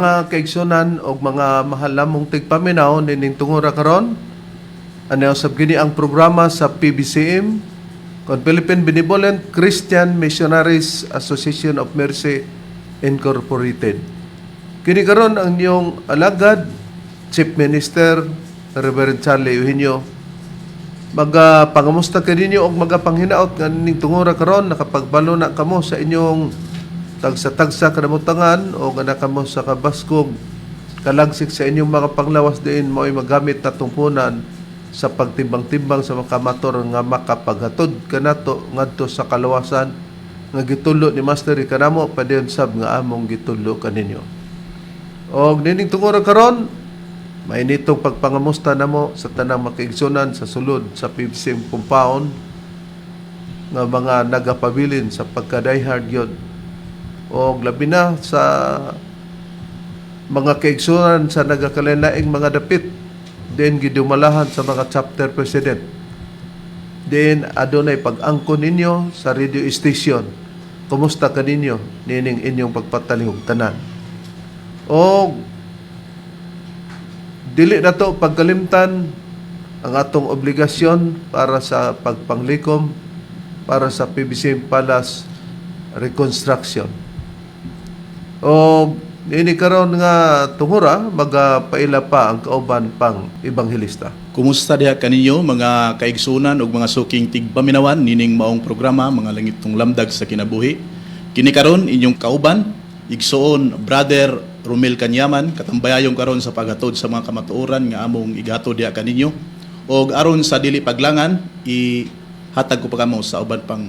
Mga kaigsunan og mga mahal namong tigpaminaw nining tungura karon, ano usab kini ang programa sa PBCM kon Philippine Benevolent Christian Missionaries Association of Mercy Incorporated. Kini karon ang inyong alagad, Chief Minister Reverend Charlie Eugenio, maga pangamusta kaninyo og magapanghinaot nga ning tungura karon nakapagbalo na kamo sa inyong tagsa-tagsa kanamutangan o nga kamo sa kabaskog kalagsik sa inyong mga panglawas, diin mao'y magamit na tungpunan sa pagtimbang-timbang sa makamator nga makapaghatod kanato ngadto sa kalawasan nga gitulo ni Master kanamo, padayon sab nga among gitulo kaninyo. Og nining tungura karon, mainitong pagpangamusta namo sa tanang makaigsunan sa sulod sa PBCM compound nga mga nagapabilin sa pagka-diehard yun. Og labi na sa mga kaigsunan sa nagakalain-laing mga dapit din gidumalahan sa mga chapter president. Din adunay pag-angkon ninyo sa radio station. Kumusta kaninyo nining inyong pagpatalihog tanan? Og dili na to pagkalimtan ang atong obligasyon para sa pagpanglikom para sa PBC Palace reconstruction. O nini karon nga tungura, magapaila pa ang kauban pang ebanghelista. Kumusta diha kaninyo, mga kaigsunan ug mga suking tigpaminawan, nining maong programa, Mga Langitnong Lamdag sa Kinabuhi? Kini karon inyong kauban, igsuon Brother Romel Kanyaman, katambayayong karon sa paghatod sa mga kamatuoran nga among igatod diha kaninyo. Og aron sa dili paglangan, ihatag ko pa kamo sa uban pang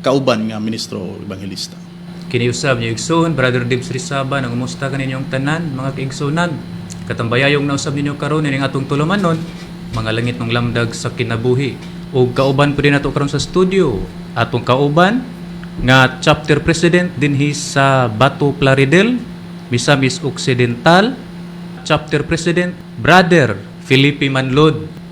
kauban nga ministro o ebanghelista. Kini usab niyo igsoon, Brother Dibs Rizaba, nangumusta kaninyong tanan, mga kaigsunan. Katambayayong nausab ninyo karon ining atong tulumanon, Mga Langitnong Lamdag sa Kinabuhi. Ug kauban po din nato karon sa studio, atong kauban nga chapter president dinhi sa Bato Plaridel, Misamis Occidental, chapter president Brother Felipe Manlod.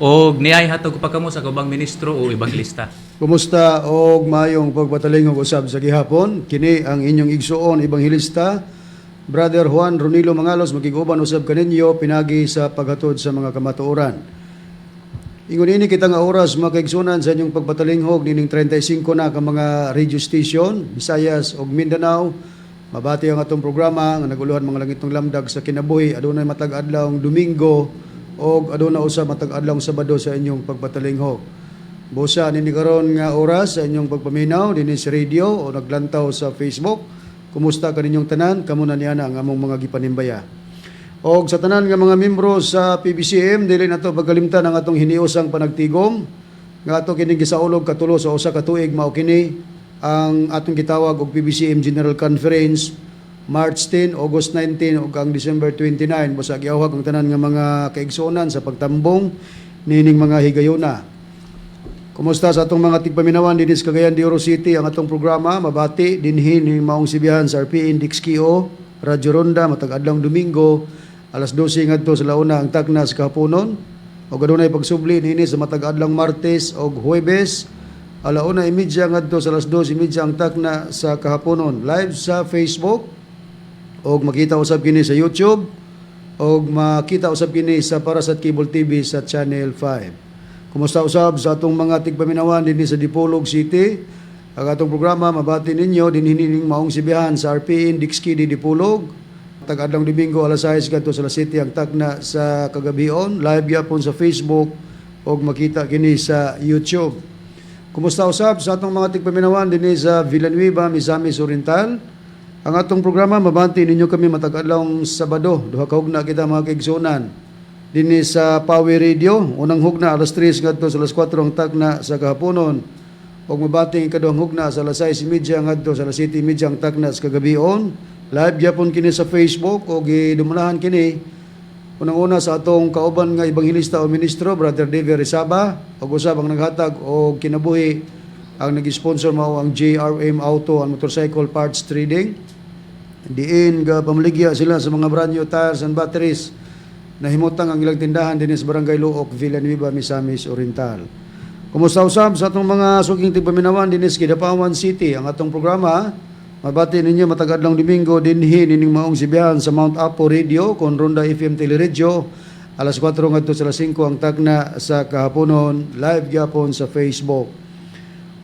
Og niay hatag ko pa kamo sa kaubang ministro o ebanghelista. Kumusta og maayong pagpatalingog usab sa gihapon. Kini ang inyong igsuon ebanghelista, Brother Juan Ronilo Mangalos, makig-uban usab kaninyo pinagi sa paghatod sa mga kamatuoran. Ingon ini kita nga oras, mga kaigsunan, sa inyong pagpatalinghog nining 35 na ka mga radio station, Visayas ug Mindanao. Mabati ang atong programa nga naguluhan, Mga Langitnong Lamdag sa Kinabuhi. Adunay matag adlaw Domingo og aduna usab matag adlaw Sabado sa inyong pagpatalinghog. Busa nini karon nga oras sa inyong pagpaminaw dinhi sa radio o naglantaw sa Facebook. Kumusta kaninyong tanan? Kamo na niana ang among mga gipanimbaya. Og sa tanan nga mga membro sa PBCM, dili nato pagkalimtan ang atong hiniusang panagtigom nga ato kining gisaulog katulo sa usa ka tuig. Mao kini ang atong gitawag og PBCM General Conference, March 10, August 19 ug ang December 29. Busa giawhag ang tanan nga mga kaigsuonan sa pagtambong nining mga higayuna. Kumusta sa atong mga tigpaminawan dinhi sa Cagayan de Oro City? Ang atong programa mabati dinhi ni maong sibihan sa RPN Dixkio, Radyo Ronda, matag adlaw Domingo alas 12 ngadto sa launa ang takna sa kahaponon, ug adunay pagsubli niini sa matag adlaw Martes ug Huwebes, 1:30 ngadto sa alas 2:30 ang takna sa kahaponon, live sa Facebook ug makita usab kini sa YouTube ug makita usab kini sa Parasat Cable TV sa Channel 5. Kumusta usab sa atong mga tigpaminawan dinhi sa Dipolog City? Ang atong programa mabati ninyo dinhi ning maong sibihan sa RPN Dixki di Dipolog. Tag-adlaw Domingo, alas 6 ngadto sa alas 7 ang takna sa kagabion, live gyapon sa Facebook ug makita kini sa YouTube. Kumusta usab sa atong mga tigpaminawan dinhi sa Villanueva, Misamis Oriental? Ang atong programa mabati ninyo kami matag adlaw Sabado, duha ka hugna kita, mga kaigsuonan. Dinhi sa Power Radio, unang hugna alas 3 ngadto sa alas 4 ang takna sa kahaponon. Ug mabati ang ikaduhang hugna sa alas 6:30 ngadto sa alas 7:30 ang takna sa kagabion. Live gyapon kini sa Facebook ug gidumalahan kini unang-una sa atong kauban nga ebanghelista o ministro, Brother David Rizaba, ug usab ang naghatag og kinabuhi, ang nag-sponsor, mao ang JRM Auto and Motorcycle Parts Trading. Diin ga pamaligya sila sa mga brand new tires and batteries. Nahimutang ang ilang tindahan dinhi sa Barangay Looc, Villanueva, Misamis Oriental. Kumusta usab sa atong mga suking tigpaminawan dinhi sa Kidapawan City? Ang atong programa Mabati ninyo matag adlawng Domingo dinhi nining maong sibihan sa Mount Apo Radio kon Ronda FM Teleradyo alas 4 ngadto sa alas 5 ang tagna sa kahaponon, live gyapon sa Facebook.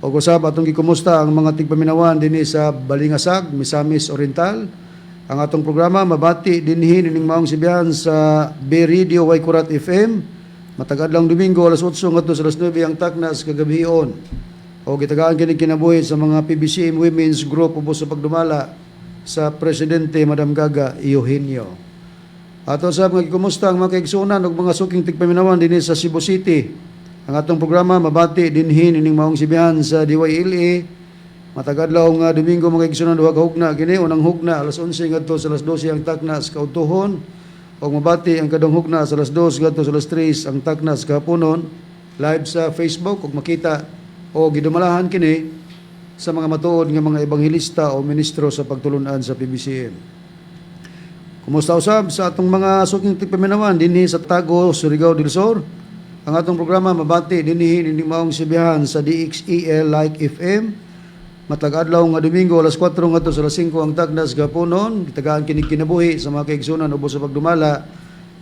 Og usab atong gikumusta ang mga tigpaminawan dinhi sa Balingasag, Misamis Oriental. Ang atong programa mabati dinhi nining maong sibihan sa B Radio Waikurat FM matag adlawng Domingo alas 8 ngadto sa alas 9 ang takna sa kagabhion. O gitagaan kini kinabuhi sa mga PBCM Women's Group ubos sa pagdumala sa Presidente Madam Gaga Eugenio. Ato sa mga gikumusta ang mga kaigsuonan ug mga suking tigpaminawan dinhi sa Cebu City. Ang atong programa mabati dinhi nining maong sibihan sa DYLA matag adlaw nga Domingo, mga kaigsuonan, duha ka hugna kini: unang hugna alas 11 ngadto sa alas 12 ang takna sa kaudtuhon ug mabati ang kaduhang hugna sa alas 2 ngadto sa alas 3 ang takna sa kahaponon, live sa Facebook ug makita o gidumalahan kini sa mga matuod nga mga ebanghelista o ministro sa pagtulunan sa PBCM. Kumusta usab sa atong mga suking tigpaminawan dinhi sa Tago, Surigao del Sur. Ang atong programa mabati dinhi nining maong sibihan sa DXEL Like FM. Matag adlaw nga Domingo alas 4 ngadto sa alas 5 ang tagnas gapunon. Gitagaan kini kinabuhi sa mga kaigsunan ubos sa pagdumala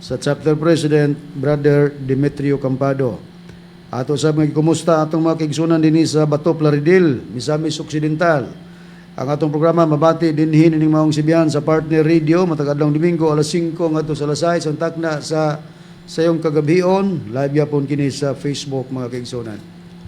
sa Chapter President Brother Demetrio Campado. Ato sa mga kumusta atong mga kaigsunan dinhi sa Bato, Plaridel, Misamis Occidental. Ang atong programa mabati dinhi nining maong sibihan sa Partner Radio matag adlaw Domingo alas 5 ngadto sa alas 6 ang takna sa sayong kagabhion, live yapon kini sa Facebook, mga kaigsunan.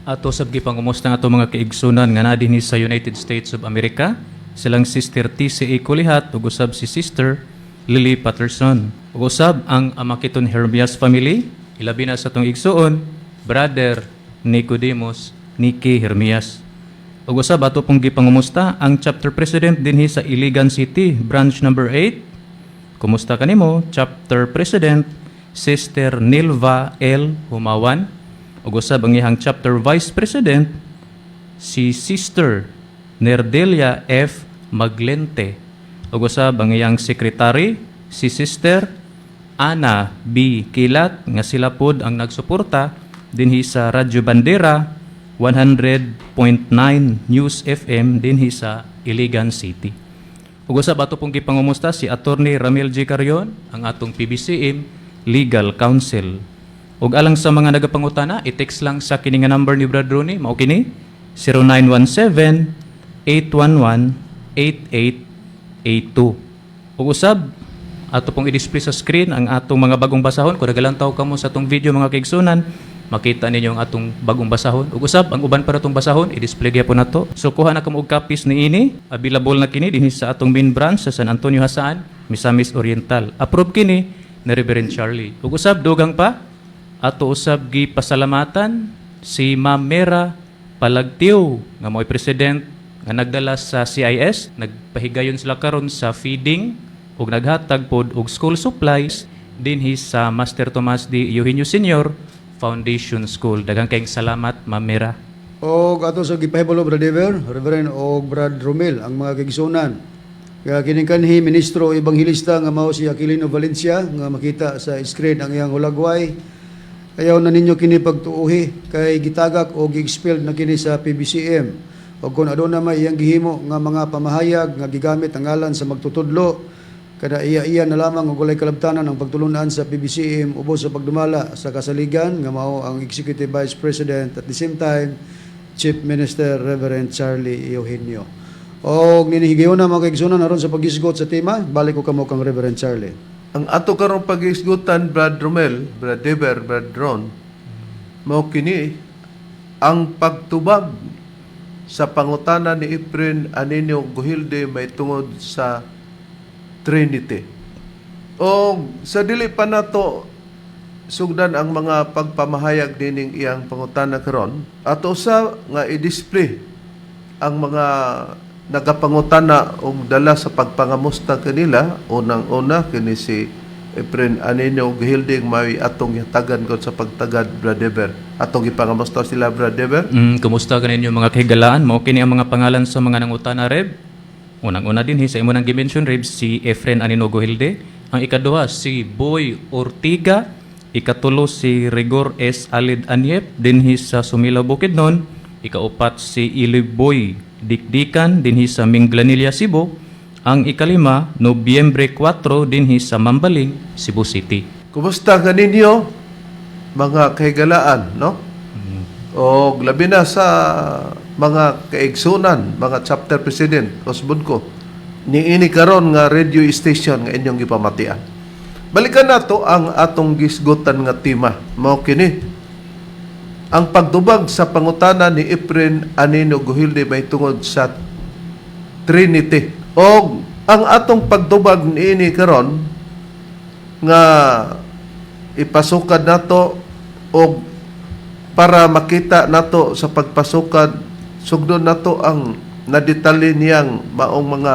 Ato sab gipangumusta nga ato mga kaigsunan nga naa dinhi sa United States of America, silang Sister TCA Kulihat ug usab si Sister Lily Patterson. Ug usab ang Amakiton Hermias family, ilabi na sa atong igsuon, Brother Nicodemus Niki Hermias. Ug usab ato pong gipangumusta ang chapter president dinhi sa Iligan City, branch number 8. Kumusta kanimo, Chapter President Sister Nilva L. Humawan. Ug usab ang iyang Chapter Vice President si Sister Nerdelia F. Maglente. Ug usab ang iyang Secretary si Sister Ana B. Kilat nga sila pod ang nagsuporta dinhi sa Radyo Bandera 100.9 News FM dinhi sa Iligan City. Ug usab ato pong gipangumusta si Attorney Ramil G. Carion, ang atong PBCM Legal Counsel. Ug alang sa mga nagapangutana, i-text lang sa kini nga number ni Brad Ronnie, mao kini 0917 811 8882. Ug usab ato pong i-display sa screen ang atong mga bagong basahon. Kung nagalantaw kamo sa atong video, mga kaigsunan, makita ninyo ang atong bagong basahon. Ug usab ang uban para atong basahon, i-display gyapon nato. So kuha na kamo og copies niini. Available na kini dinhi sa atong main branch sa San Antonio Jasaan, Misamis Oriental. Approve kini ni Reverend Charlie. Ug usab dugang pa, ato usab gipasalamatan si Ma'am Mera Palagtiw nga mo'y president nga nagdala sa CIS. Nagpahigayon sila karon sa feeding ug naghatag pod og school supplies dinhi sa Master Tomas D. Eugenio Senior Foundation School. Daghang kayong salamat, Ma'am Mera. Og ato sa gipahibalo, Brad Ever, Reverend og Brad Romel, ang mga kaigsunan. Kaya kining kanhi ministro ebanghelista nga mao si Aquilino Valencia nga makita sa screen ang iyang hulagway. Ayaw na ninyo kini pagtuuhi kay gitagak o gi-expelled na kini sa PBCM. O kung aduna may iyang gihimo nga mga pamahayag nga gigamit ang ngalan sa magtutudlo, kada iya-iya na lamang og walay kalabtanan ang pagtulunan sa PBCM ubos sa pagdumala sa kasaligan nga mao ang Executive Vice President, at the same time Chief Minister Reverend Charlie Eugenio. Og ninihigayon na, mga kaigsunan, aron sa paghisgot sa tema, balik ko kamo kang Reverend Charlie. Ang ato karong paghisgutan, Brad Romel, Brad Deber, Brad Ron, mao kini ang pagtubag sa pangutana ni Efren Anino Guhilde may tungod sa Trinity. O sa dili pa nato sugdan ang mga pagpamahayag dining iyang pangutana karon, ato sa nga i-display ang mga nagapangutana og dala sa pagpangamusta kanila. Unang-una kini si Efren Anino Gihilding may atong hatagan kon sa pagtagad, Brad Eber. Atong ipangamusta sila, Brad Eber. Kumusta kaninyo, mga kahigalaan? Mao kini ang mga pangalan sa mga nangutana, Reb. Unang-una dinhi sa imo nang gi-mention, Reb, si Efren Anino Gohilde. Ang ikaduha si Boy Ortiga, ikatulo si Rigor S. Alid Anyep dinhi sa Sumila, Bukidnon, ikaupat si Iliboy Dikdikan dinhi sa Minglanilla, Cebu. Ang 5, Nobyembre 4 dinhi sa Mambaling, Cebu City. Kumusta kaninyo mga kahigalaan, no? O labi na sa mga kaigsunan, mga chapter president, osbud ko, niini karon nga radio station nga inyong gipamatian. Balikan nato ang atong gisgutan nga tema. Mao kini ang pagtubag sa pangutana ni Efren Anino Guhilde may tungod sa Trinity. Og ang atong pagtubag niini karon nga ipasukad nato og para makita nato sa pagpasukad, sugdon nato ang nadetalye niyang maong mga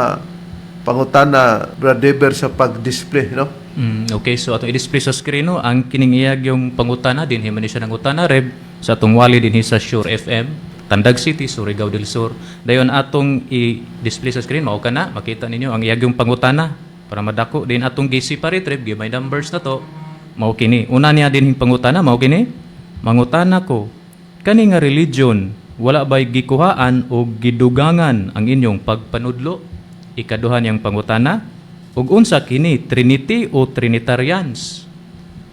pangutana, Brad Dever, sa pag-display, no? Okay, so atong i-display sa screen, no, ang kining iyag yung pangutana dinhi man ni siya nangutana, Reb, sa atong wali dinhi sa Sure FM, Tandag City, Surigao del Sur. Dayon atong i-display sa screen mao kana makita ninyo ang iyag yung pangutana para madako din atong gi-separate, Reb, gi may numbers na to. Mao kini. Una niya dinhing pangutana mao kini. Mangutana ko, kani nga religion wala bay gikuhaan o gidugangan ang inyong pagpanudlo? Ikaduha niyang pangutana, ug unsa kini, Trinity o Trinitarians?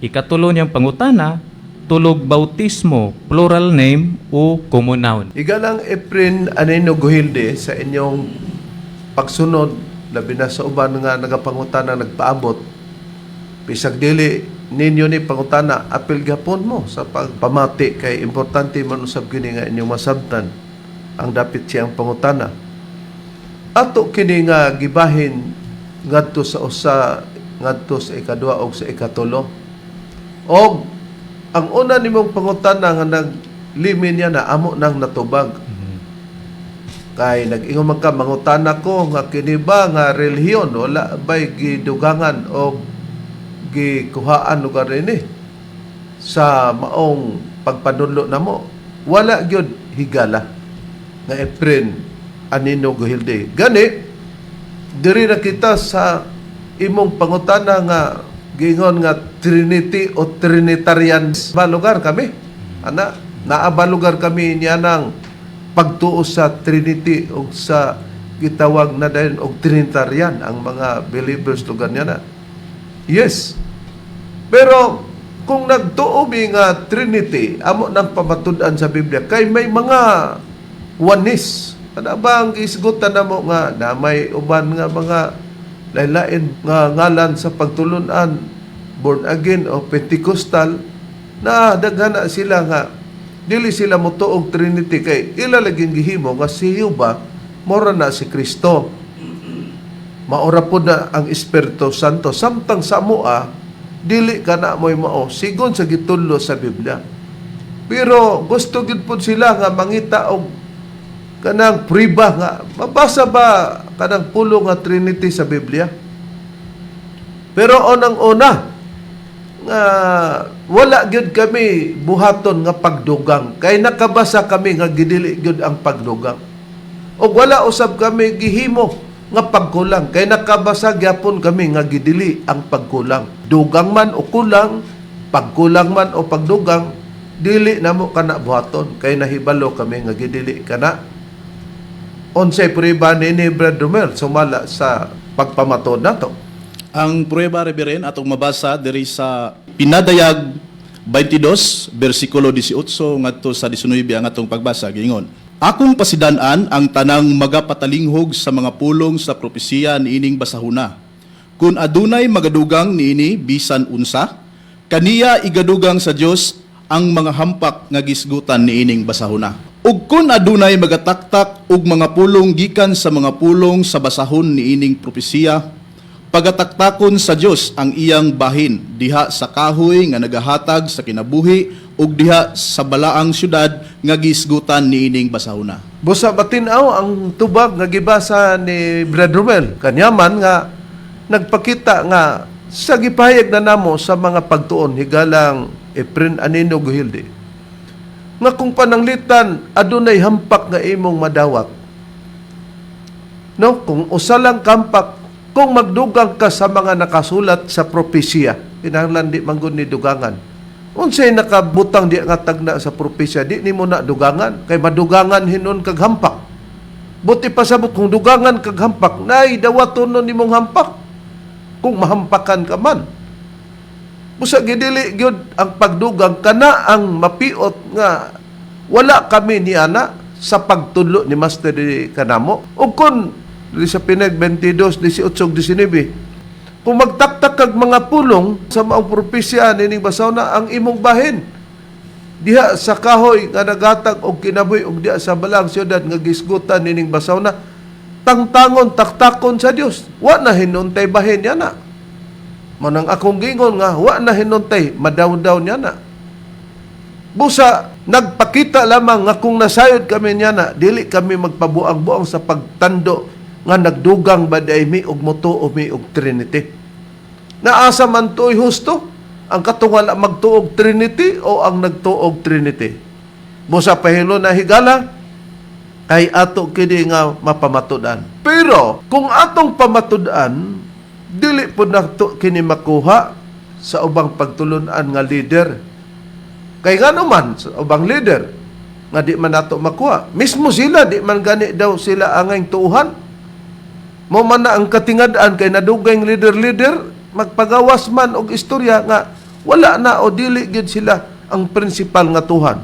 Ikatulo niyang pangutana, tulog bautismo, plural name o common noun? Igalang Efren Anino Guhilde, sa inyong pagsunod, labi na sa uban nga nagapangutana nagpaabot, bisag dili ninyo ni pangutana, apil gapon mo sa pagpamati kay importante man usab kini nga inyong masabtan ang dapit siyang pangutana. Ato kini nga gibahin ngadto sa 1, ngadto sa 2 og sa 3. Og ang una nimong pangutana nga naglimin niya na amo nang natubag. Kay nag-ingon man ka, mangutana ko nga kini ba nga relihiyon wala bay gidugangan o gikuhaan lugar ini sa maong pagpanudlo namo? Wala gyud, higala nga Efren Anino Guhilde. Gani diri na kita sa imong pangutana nga giingon nga Trinity o Trinitarians ba lugar kami ana, naa ba lugar kami niya nang pagtuo sa Trinity o sa gitawag na dayon og Trinitarian ang mga believers lugar niya na? Yes, pero kung nagtuo mi nga Trinity, amo nang pamatud-an sa Biblia kay may mga oneness. Ana ba ang isgutan namo nga na may uban nga mga lain-lain nga ngalan sa pagtulunan, born again o Pentecostal, na daghan na sila nga dili sila motuog Trinity kay ila laging gihimo nga si Jehovah mora na si Kristo, maora po na ang Espiritu Santo, samtang sa amoa dili ka na mo'y mao sigon sa gitudlo sa Biblia. Pero gusto gid pud sila nga mangita og kanang priba nga mabasa ba kanang pulong nga Trinity sa Biblia. Pero unang-una nga wala gyud kami buhaton nga pagdugang kay nakabasa kami nga gidili gyud ang pagdugang. Og wala usab kami gihimo nga pagkulang kay nakabasa gyapon kami nga gidili ang pagkulang. Dugang man o kulang, pagkulang man o pagdugang, dili namo kana buhaton kay nahibalo kami nga gidili kana. Unsay prueba nini, Brad Romel, sumala sa pagpamatod nato? Ang pruweba, Reverend, atong mabasa diri sa Pinadayag 22 bersikulo 18 ngadto sa 19 ang atong pagbasa. Giingon, "Akong pasidan-an ang tanang magapatalinghog sa mga pulong sa propesiya niining basahuna. Kung adunay magadugang niini bisan unsa, kaniya igadugang sa Dios ang mga hampak nga gisgutan niining basahuna. Ug kun adunay magataktak og mga pulong gikan sa mga pulong sa basahon niining propesiya, pagataktakon sa Dios ang iyang bahin diha sa kahoy nga nagahatag sa kinabuhi ug diha sa balaang syudad nga gisgutan niining basahuna." Busa batinaw ang tubag nga gibasa ni Brad Romel. Kanyaman nga nagpakita nga sa gipahayag na namo sa mga pagtuon, higalang Efren Anino Guhilde, nga kung pananglitan adunay hampak nga imong madawat, no, kung usa lang kampak, kung magdugang ka sa mga nakasulat sa propesiya, kinahanglan di manggod ni dugangan. Unsay nakabutang di nga tagna sa propesiya, di nimo na dugangan kay madugangan hinon kag hampak. Buti pasabot kung dugangan kag hampak, nay dawaton nun nimong hampak. Kung mahampakan ka man. Busa gidili gyud ang pagdugang kana ang mapiot nga wala kami ni ana sa pagtudlo ni Master di kanamo. O kung diri sa Pinag 22, 18, 19, kung magtaktak kag mga pulong sa maong propesya nining basaw na ang imong bahin diha sa kahoy nga nagatag og kinabuhi og diha sa balang siyudad nga gisgutan nining basaw na tangtangon taktakon sa Dios, wa na hinuntay bahin niya na. Mao nang akong gingon nga wa na hinuntay madawdaw niya na. Busa nagpakita lamang nga kung nasayod kami niya na, dili kami magpabuang-buang sa pagtando nga nagdugang ba di ay mi og motuo mi og Trinity. Naasa man to'y husto ang katong wala magtuog Trinity o ang nagtuog Trinity. Busa pahilo na higala ay ato kini nga mapamatud-an. Pero kung atong pamatud-an, dili po nato kini makuha sa ubang pagtulunan nga leader. Kay ngano man sa ubang leader nga di man nato makuha. Mismo sila di man gani daw sila angay tuuhan. Mo man na ang katingad-an kay nadugay leader-leader magpagawas man og istorya nga wala na o dili gyud sila ang principal nga tuhan.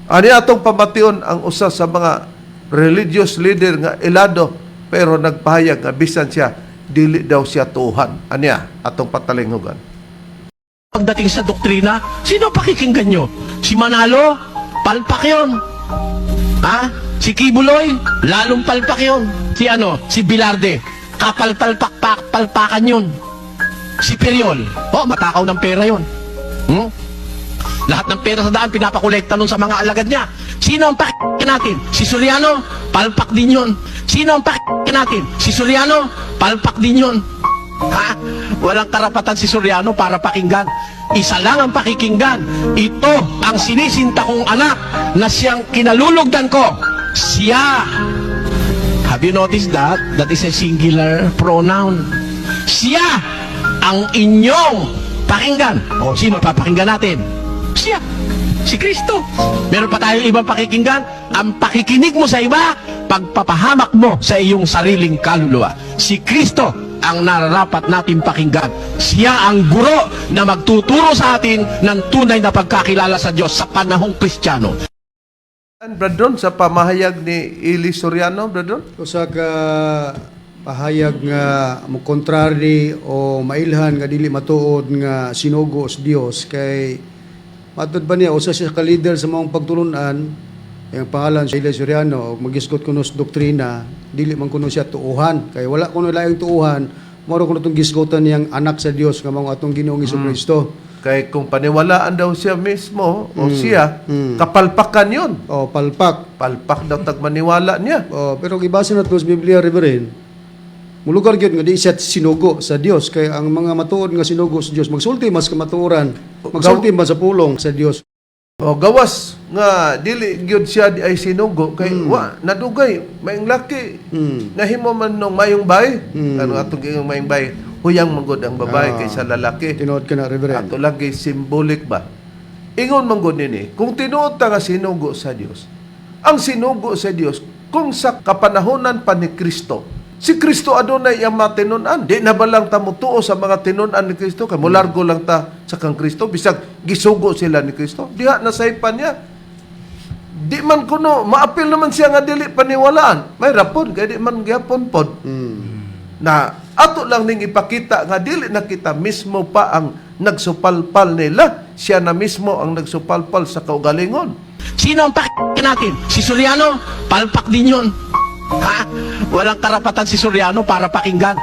Ani atong pamation ang usa sa mga religious leader nga ilado pero nagpahayag nga bisan siya dili daw siya tuhan. Aniya atong patalinghugan. Pagdating sa doktrina, sino pakikinggan nyo? Si Manalo? Palpak yun. Ha? Si Quiboloy? Lalong palpak yun. Si ano? Si Velarde? Kapalpalpak palpakan yun. Si Ferriol? Oh, matakaw ng pera yun. Lahat ng pera sa daan, pinapakolekta nun sa mga alagad niya. Sino ang pakikinggan natin? Si Soriano? Palpak din yun. Sino ang pakikinggan natin? Si Soriano? Palpak din yun. Ha? Walang karapatan si Soriano para pakinggan. Isa lang ang pakikinggan. Ito ang sinisinta kong anak na siyang kinalulugdan ko. Siya. Have you noticed that? That is a singular pronoun. Siya ang inyong pakinggan. O, sino papakinggan natin? Siya. Si Kristo. Meron pa tayong ibang pakikinggan. Ang pakikinig mo sa iba, pagpapahamak mo sa iyong sariling kaluluwa. Si Kristo ang nararapat natin pakinggan. Siya ang guro na magtuturo sa atin ng tunay na pagkakilala sa Diyos sa panahong Kristiyano. Bradron, sa pamahayag ni Eli Soriano, Bradron? Usa ka pahayag nga mo contrary o mailhan nga dili matuod nga sinugo sa Dios, kay matud ba niya usa siya ka leader sa maong pagtulunan, ang pangalan si Eli Soriano, ug magisgot kuno sa doktrina, dili man kuno siya tuuhan, kay wala kuno laing tuuhan, mao kuno tong gisgotan niyang anak sa Dios nga mao atong Ginoong Kristo. Kay kung paniwalaan daw siya mismo o siya, kapalpakan yun. O palpak. Palpak daw tag maniwala niya. Oh, pero gibasa na to sa Biblia, Reverend. Mulugar gyud nga di siya sinugo sa Dios, kay ang mga matuod nga sinugo sa Dios magsulti mas kamatuoran, magsulti man sa pulong sa Dios. O gawas nga dili gyud siya di ay sinugo kay wa nadugay maayong laki. Nahimo man nung mayong bay. Ano atong giingong mayong bay? Huyang manggod ang babae kaysa lalaki. Tinuod ka na, Reverend. Ato lagi symbolic ba? Ingon man gud nini, kung tinuod ta nga sinugo sa Dios. Ang sinugo sa Dios kung sa kapanahonan pa ni Kristo. Si Kristo adunay ang matinunan. Di na ba lang ta motuo sa mga tinunan ni Kristo? Kay mulargo lang ta sa kang Kristo bisag gisugo sila ni Kristo. Diha na saypan niya. Di man kuno maapil naman siya nga dili paniwalaan. May rapon kay di man gyapon pod. Na ato lang ning ipakita nga dili na kita mismo pa ang nagsupalpal nila. Siya na mismo ang nagsupalpal sa kaugalingon. Sino ang pakikinggan natin? Si Soriano? Palpak din yun. Ha? Walang karapatan si Soriano para pakinggan.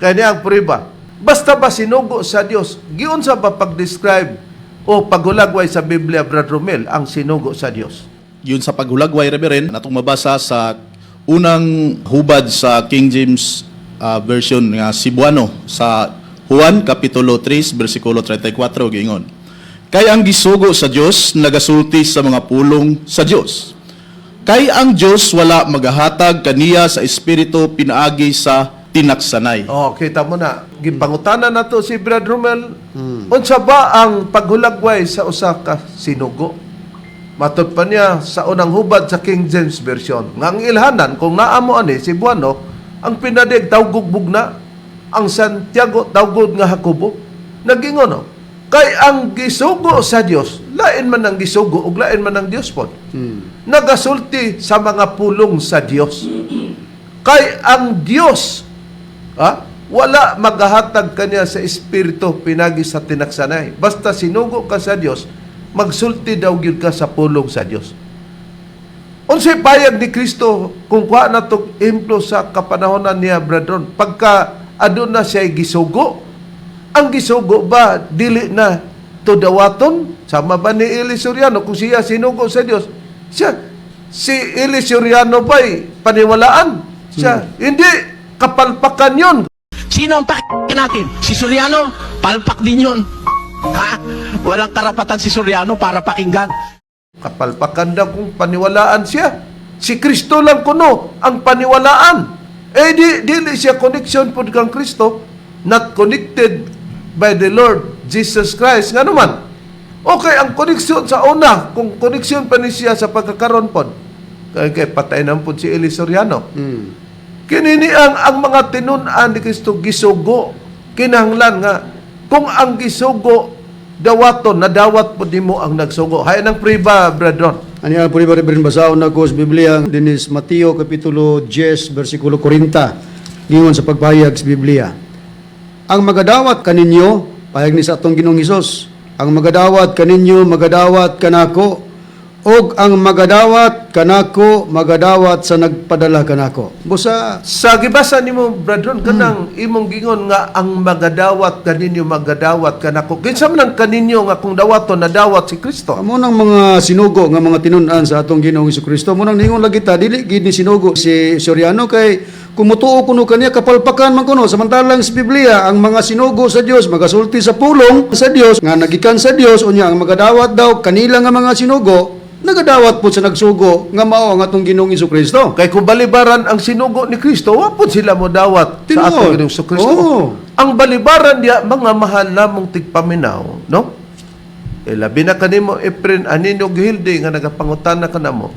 Kaya niya ang prueba. Basta ba sinugo sa Dios, giunsa ba pag-describe o paghulagway sa Biblia, Brad Romel, ang sinugo sa Dios? Yun sa paghulagway, Reverend, natong mabasa sa unang hubad sa King James Version nga Cebuano sa Juan Kapitulo 3, versikulo 34, giingon. Kay ang gisugo sa Dios nagasulti sa mga pulong sa Dios. Kay ang Dios wala magahatag kaniya sa espiritu pinaagi sa tinaksanay. Oh, kita mo na. Gipangutana na to si Brad Romel. Unsa ba ang paghulagway sa usa ka sinugo? Matod pa niya sa unang hubad sa King James Version, nga ang ilhanan, kung naamo ani, Cebuano, ang pinadig tawgog bugna, ang Santiago tawgod nga Jacobo, nagingon no, kay ang gisugo sa Dios, lain man ang gisugo ug lain man ang Dios pod. Nagasulti sa mga pulong sa Dios. Kay ang Dios, ha, wala magahatag kaniya sa espiritu pinagi sa tinaksanay. Basta sinugo ka sa Dios, magsulti daw gyud ka sa pulong sa Dios. Unsay payag ni Kristo kung kuha na tog ehemplo sa kapanahonan niya, brethren, pagka aduna siya gisugo, ang gisugo ba dili na to dawaton? Sama ba ni Eli Soriano kung siya sinugo sa Dios? Siya si Eli Soriano ba'y paniwalaan? Siya, hindi, kapalpakan yun. Sino ang pak natin? Si Soriano? Palpak din yun. Ha? Walang karapatan si Soriano para pakinggan. Kapalpakan daw kung paniwalaan siya. Si Kristo lang kuno ang paniwalaan. Eh di, dili siya connection pod kang Kristo, not connected by the Lord Jesus Christ. Nga naman, okay, ang connection sa una, kung connection pa ni siya sa pagkakaroon pod, kay patay na pod si Eli Soriano. Kinini ang mga tinun-an ni Kristo gisugo, kinahanglan nga kung ang gisugo dawaton, nadawat po nimo ang nagsugo. Hay nang priba, brethren. Ani ang puri rin basahon nako sa Biblia dinis Mateo kapitulo 10 bersikulo 40 gingon sa pagpahayag sa Biblia. Ang magadawat kaninyo, pahayag ni sa atong Ginoong Hesus, ang magadawat kaninyo magadawat kanako ug ang magadawat kanako magadawat sa nagpadala kanako. Busa Sa gibasa nimo, brethren, kanang imong gingon nga ang magadawat kaninyo magadawat kanako. Kinsa man ang kaninyo nga kung dawaton nadawat si Kristo? Amo nang mga sinugo nga mga tinun-an sa atong Ginoong Kristo. Mo nang ningon lagi ta dili gid ni sinugo si Soriano kay kumutuo kuno kaniya kapalpakan man kuno, samantalang sa Biblia ang mga sinugo sa Dios magasulti sa pulong sa Dios nga nagikan sa Dios, unya ang magadawat daw kanila nga mga sinugo nagadawat po sa nagsugo nga mao ang atong Ginoong Kristo. Kay kung balibaran ang sinugo ni Kristo, wa pud sila mo dawat sa Tinuod. atong Ginoong Kristo. Oo. Ang balibaran diya mga mahal namong tigpaminaw, no? E labi na kanimo Efren Anino Gihilde nga nagapangutana kanamo.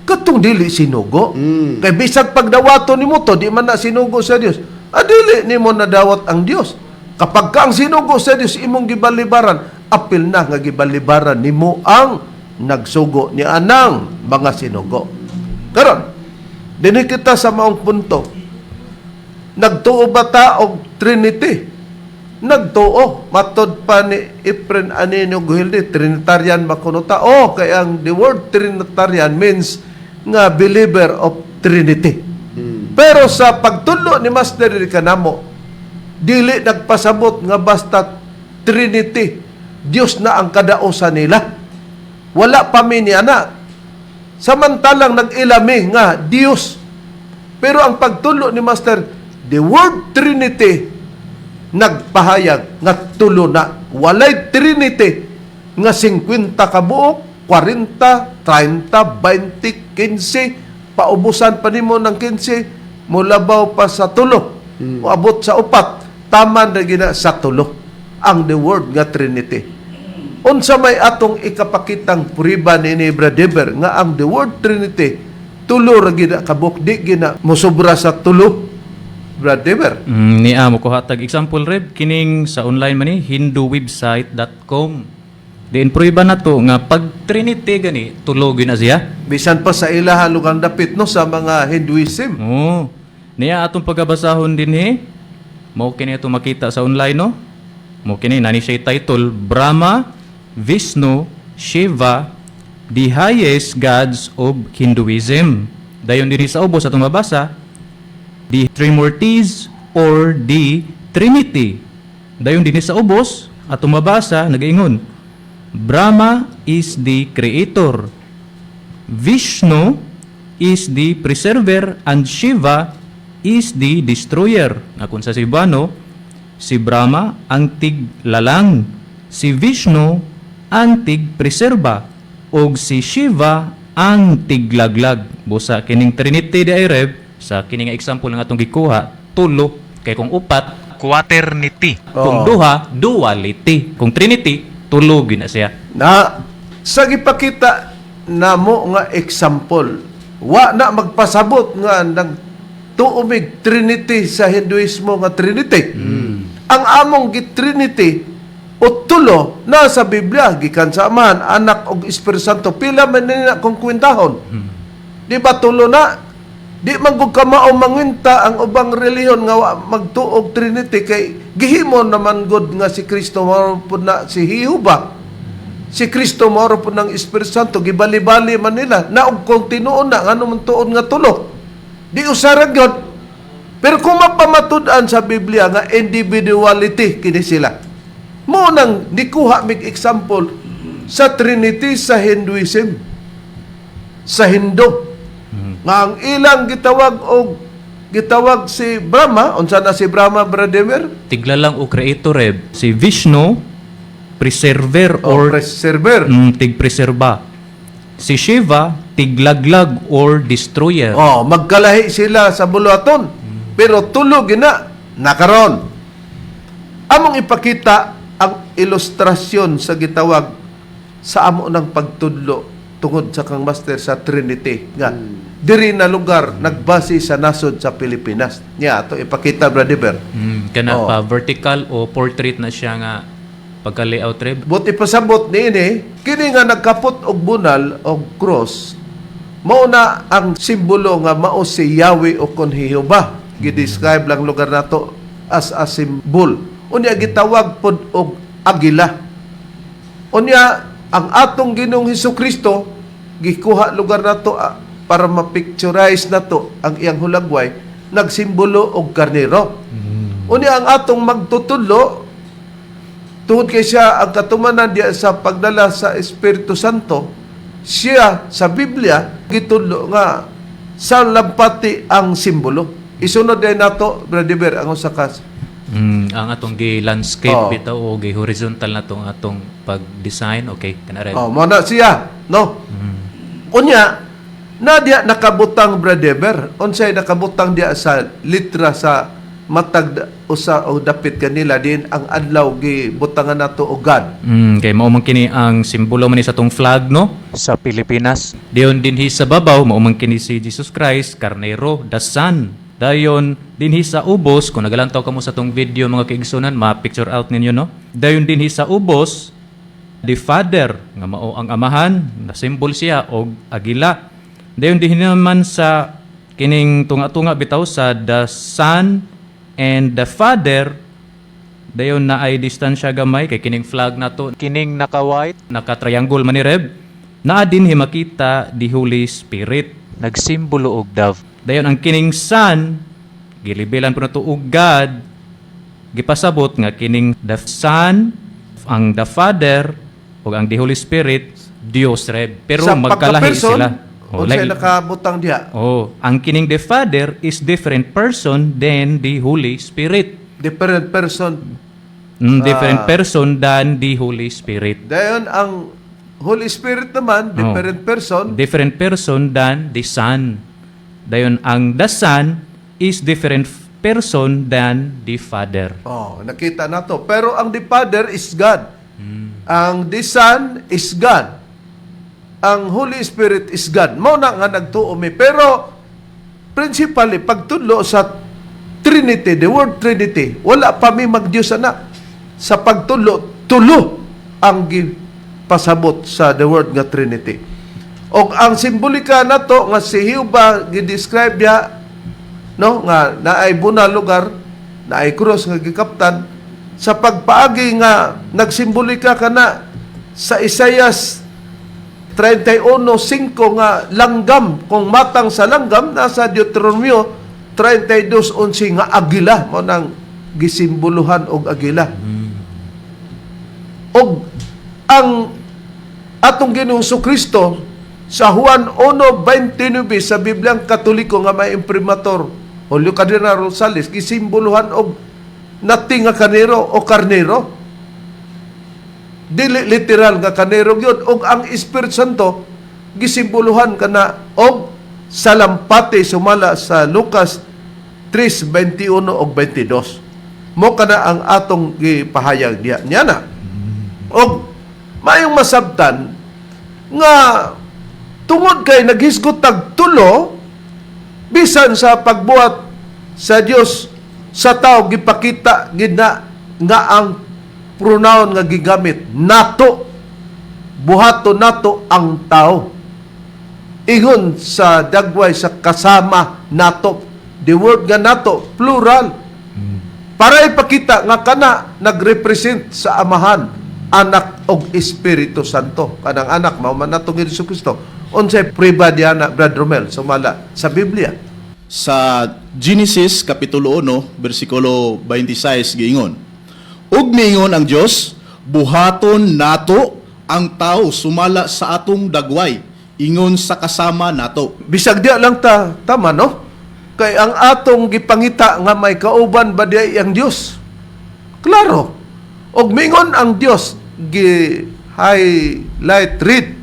Katong dili sinugo. Kay bisag pagdawaton nimo to, di man na sinugo sa Dios. Adili nimo nadawat ang Dios. Kapag ka ang sinugo sa Dios imong gibalibaran, apil na nga gibalibaran nimo ang nagsugo ni anang mga sinugo. Karon, dinhi kita sa maong punto. Nagtuo ba ta og Trinity? Nagtuo. Matod pa ni Efren Anino Guhilde, Trinitarian ba kuno ta? Oh, kay ang the word Trinitarian means nga believer of Trinity. Pero sa pagtulo ni Master kanamo, dili nagpasabot nga basta Trinity, Dios na ang kadaosan nila. Wala pa mi ni ana. Samantalang nag-ilami nga Dios. Pero ang pagtulo ni Master, the word Trinity nagpahayag nga tulo na. Walay Trinity nga 50 ka buok, 40, 30, 20, 15, paubusan pa nimo ng 15, mulabaw pa sa tulo. Moabot sa upat, tama na gina sa tulo ang the word nga Trinity. Unsa may atong ikapakitang puriba ni Brother nga ang the word Trinity tulo ra gina kabuk, di gina mosobra sa tulo, Brother? Niya mo kuha tag example reb kining sa online man ni hinduwebsite.com. Diin prueba na to nga pag Trinity gani tulo gyud na siya. Bisan pa sa ilaha lugang dapit no sa mga Hinduism. Oo. Niya atong pagabasahon dinhi. Mao kini ato makita sa online no. Mao kini nani siya title Brahma, Vishnu, Shiva, the highest gods of Hinduism. Dayon dinhi sa ubos atong mabasa the Trimurtis or the Trinity. Dayon dinhi sa ubos atong mabasa nagaingon Brahma is the creator. Vishnu is the preserver and Shiva is the destroyer. Na kung sa Cebuano, si Brahma ang tiglalang, si Vishnu ang tigpreserba, ug si Shiva ang tiglaglag. Busa kining Trinity di ay Rev, sa kini nga example nga atong gikuha, tulo, kay kung upat, quaternity. Kung Oo. duha, duality. Kung Trinity, tulo gyud na siya. Na sa gipakita namo nga example. Wa na magpasabot nga nagtuo mig Trinity sa Hinduismo nga Trinity. Ang among gi-Trinity o tulo na sa Biblia gikan sa Amahan, Anak ug Espiritu Santo. Pila man nila kung kwentahon? Di ba tulo na? Di man gud kamao manginta ang ubang relihiyon nga wa magtuog Trinity kay gihimo naman gud nga si Kristo mao pud na si Jehovah. Si Kristo mao pud ng Espiritu Santo, gibali-bali man nila. Na og kung tinuon na ngano man tuon nga tulo? Di usara gyud. Pero kung mapamatud-an sa Biblia nga individuality kini sila. Mo nang nikuha mig example sa Trinity sa Hinduism, sa Hindu. Nga ang ilang gitawag og gitawag si Brahma, unsa na si Brahma, Brother? Tiglalang o creator, Reb. Si Vishnu, preserver or or preserver. Tigpreserba. Si Shiva, tiglaglag or destroyer. Oh, magkalahi sila sa buluhaton. Pero tulo gina nakaron. Among ipakita ang ilustrasyon sa gitawag sa amo ng pagtudlo tungod sa kang master sa Trinity nga diri na lugar nagbase sa nasod sa Pilipinas. Nya ato ipakita, Brother. Kana Oh. pa vertical o portrait na siya nga pagka-layout, Reb. Buti pasabot niini, kini nga nagkapot og bunal og cross, mao na ang simbolo nga mao si Yahweh o kon Jehovah. Gi-describe lang lugar nato as a symbol. Unya gitawag pod og agila. Unya ang atong Ginoong Hesus Kristo gikuha lugar nato para ma-picturize nato ang iyang hulagway, nagsimbolo og karnero. Unya ang atong magtutudlo, tungod kay siya ang katumanan diya sa pagdala sa Espiritu Santo, siya sa Biblia gitudlo nga sa lampati ang simbolo. Isunod din nato, Brother Ber, ang usa ka Ang atong gi-landscape bitaw o gi-horizontal na tong atong pag-design. Okay, kana, Reb. Oh, mo na siya, no? Unya, na diya nakabutang, Brother Ber, unsay nakabutang diya sa litra sa matag usa o dapit kanila din ang adlaw gibutangan nato og God. Kay mao man kini ang simbolo man ni sa atong flag, no, sa Pilipinas. Dayon dinhi sa babaw mao man kini si Jesus Christ, Karnero, the Son. Dayon dinhi sa ubos, kung nagalantaw kamo sa atong video, mga kaigsunan, ma-picture out ninyo, no. Dayon dinhi sa ubos, the Father nga mao ang Amahan, na symbol siya og agila. Dayon dinhi naman sa kining tunga-tunga bitaw sa the Son and the Father. Dayon na ay distansya gamay kay kining flag nato kining naka-white, naka-triangle man ni Reb. Naa din makita the Holy Spirit, nagsimbolo og dove. Dayon ang kining Son gilibilan po nato og God, gipasabot nga kining the Son, ang the Father ug ang the Holy Spirit, Dios, Reb. Pero Sa magkalahi pagka-person, sila. Oh, unsay nakabutang diha? Oh, ang kining the Father is different person than the Holy Spirit. Different person. Different person than the Holy Spirit. Dayon ang Holy Spirit naman, different person. Different person than the Son. Dayon ang the Son is different person than the Father. Oh, nakita nato. Pero ang the Father is God. Ang the Son is God. Ang Holy Spirit is God. Mao na nga nagtuo mi. Pero principally pagtudlo sa Trinity, the word Trinity, wala pa mi magdiyos ana. Sa pagtudlo, tulo ang gipasabot sa the word nga Trinity. Og ang simbolika nato nga si Jehovah gi-describe niya, no, nga naay buna lugar, naay krus nga gikaptan sa pagpaagi nga nagsimbolika kana sa Isaias 31:5 nga langgam, kung matang sa langgam nasa Deuteronomio 32:11 nga agila, mo nang gisimboluhan og agila. Og ang atong Ginoong Kristo sa Juan 1:29 sa Bibliang Katoliko nga may imprimatur Julio Cardinal Rosales, gisimboluhan og nati nga karnero o karnero, dili literal nga karnero gyud. Og ang Espiritu Santo gisimboluhan kana og salampati sumala sa Lucas 3:21 og 22. Mo kana ang atong gipahayag diya niya na. Og mayong masabtan nga Tungod kay naghisgot tag tulo, bisan sa pagbuhat sa Dios sa tao, gipakita gid na nga ang pronoun nga gigamit nato, buhaton nato ang tao ingon sa dagway sa kasama nato. The word nga nato, plural, para ipakita nga kana nagrepresent sa Amahan, Anak og Espiritu Santo. Kanang Anak mao man natong Hesus Kristo. Unsay prueba diana, Brad Romel, sumala sa Biblia? Sa Genesis kapitulo 1 bersikulo 26, giingon: "Ug miingon ang Dios, buhaton nato ang tao sumala sa atong dagway, ingon sa kasama nato." Bisag diya lang ta, tama, no? Kay ang atong gipangita nga may kauban ba diay ang Dios? Klaro. Og mingon ang Dios, gi highlight read.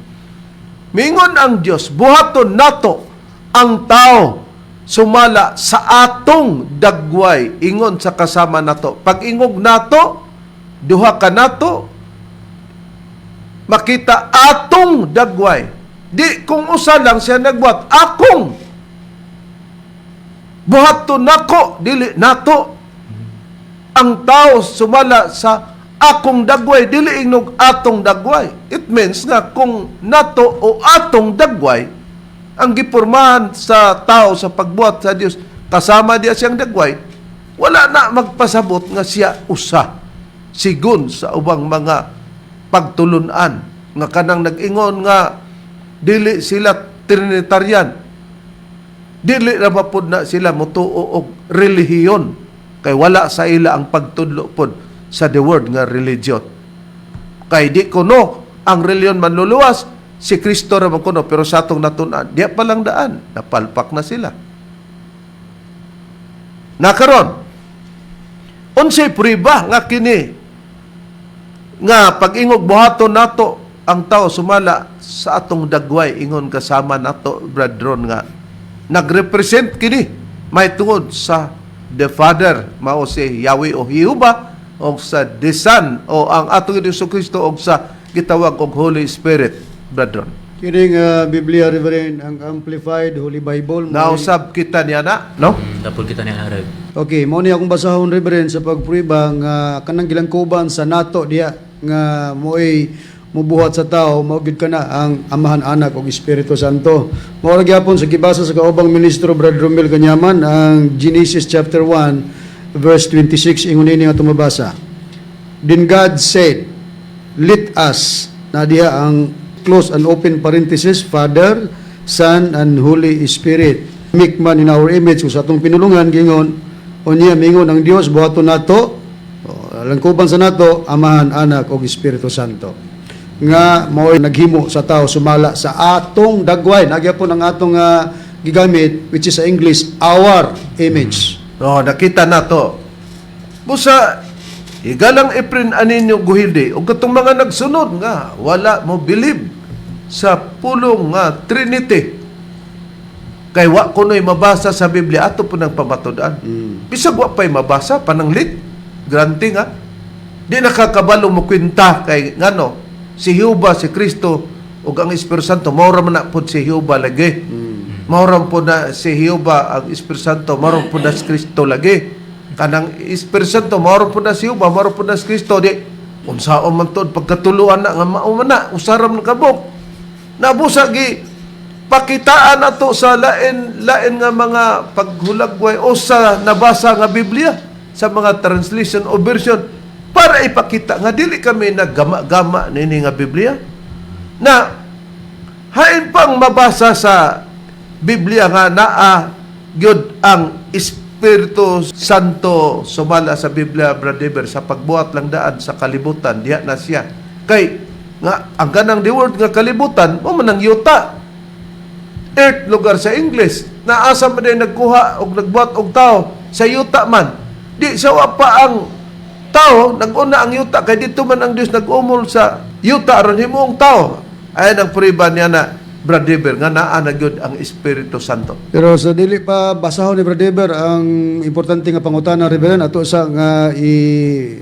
Mingon ang Dios, buhaton nato ang tao sumala sa atong dagway, ingon sa kasama nato. Pag ingog nato, duha ka nato, makita atong dagway. Di kung usa lang siya nagbuhat, akong buhaton nako, dili nato ang tao sumala sa akong dagway, dili ingnog atong dagway. It means nga kung nato o atong dagway ang gipormahan sa tao sa pagbuhat sa Dios, kasama diya siyang dagway, wala na magpasabot nga siya usa, sigon sa ubang mga pagtulunan nga kanang nag-ingon nga dili sila Trinitarian, dili ra ba pod na sila motuo og relihiyon, kay wala sa ila ang pagtudlo pod sa the word nga religion. Kay di kuno ang relihiyon manluluwas, si Kristo ra man kuno, pero sa atong natun-an, diya pa lang daan napalpak na sila. Nakaron, unsay prueba nga kini nga pag-ingog buhaton nato ang tao sumala sa atong dagway ingon kasama nato, Brad Ron, nga nagrepresent kini may tungod sa the Father, mao si Yahweh o Jehovah, o sa the Son o ang atong Hesus Kristo, o sa gitawag og Holy Spirit, Brad Ron? Kining Biblia, Reverend, ang Amplified Holy Bible. Nausab kita niya na, no? Dapol kita niya, Rev. Okay, mao ni akong basahon, Reverend, sa pagprueba nga kanang gilangkuban sa nato diha nga mo'y mubuhat sa tao, mao gyud kana ang Amahan, Anak ug Espiritu Santo. Mao ra gyapon sa gibasa sa kaubang ministro Brad Romel Kanyaman ang Genesis chapter 1 verse 26, ingon ini nga tumabasa. "Then God said, 'Let us,'" na diha ang close and open parenthesis, "Father, Son, and Holy Spirit, make man in our image." Kung sa atong pinulungan, gingon, unya mingon ang Dios, buhaton nato, o, langkuban sa nato, Amahan, Anak, ug Espiritu Santo, nga mao'y naghimo sa tao sumala sa atong dagway. Nagyapon ang atong gigamit, which is sa English, our image. No, nakita na to. Busa, higalang Efren Aninio Guhilde, o katong mga nagsunod nga, wala mo believe sa pulong nga Trinity. Kay wa kuno'y mabasa sa Biblia, ato po ng pamatud-an. Bisag wa pa'y mabasa, pananglit. Granting ha. Di nakakabalo mo kwenta kay ngano, si Jehovah, si Kristo, ug ang Espiritu Santo, mao ra man na pod si Jehovah lagi. Mao ra pod na si Jehovah ang Espiritu Santo, mao ra pod na si Kristo lagi. Kanang Espiritu Santo, mao ra pod na si Jehovah, mao ra pod na si Kristo. Di, unsaon man tuod pagkatuluan na nga mao man na, usaram na kabok. Nabusa gi pakitaan nato sa lain lain nga mga paghulagway o sa nabasa nga Biblia sa mga translation o version para ipakita nga dili kami naggama-gama nini nga Biblia, na hain pang mabasa sa Biblia nga naa gyud ang Espiritu Santo sumala sa Biblia, Brother, sa pagbuhat lang daan sa kalibutan, diha na siya. Kay nga ang ganang the word nga kalibutan mo man ang yuta, earth lugar sa English, na asa man din nagkuha og nagbuhat og tao? Sa yuta man. Di sa wa pa ang tao, nag-una ang yuta, kay dito man ang Dios nag-umol sa yuta aron himuong tao. Ayan ang prueba niya na, Brad Dever, nga naa na gyud ang Espiritu Santo. Pero sa dili pa basahon ni Brother Dever ang importante nga pangutana, Reverend, ato sa nga i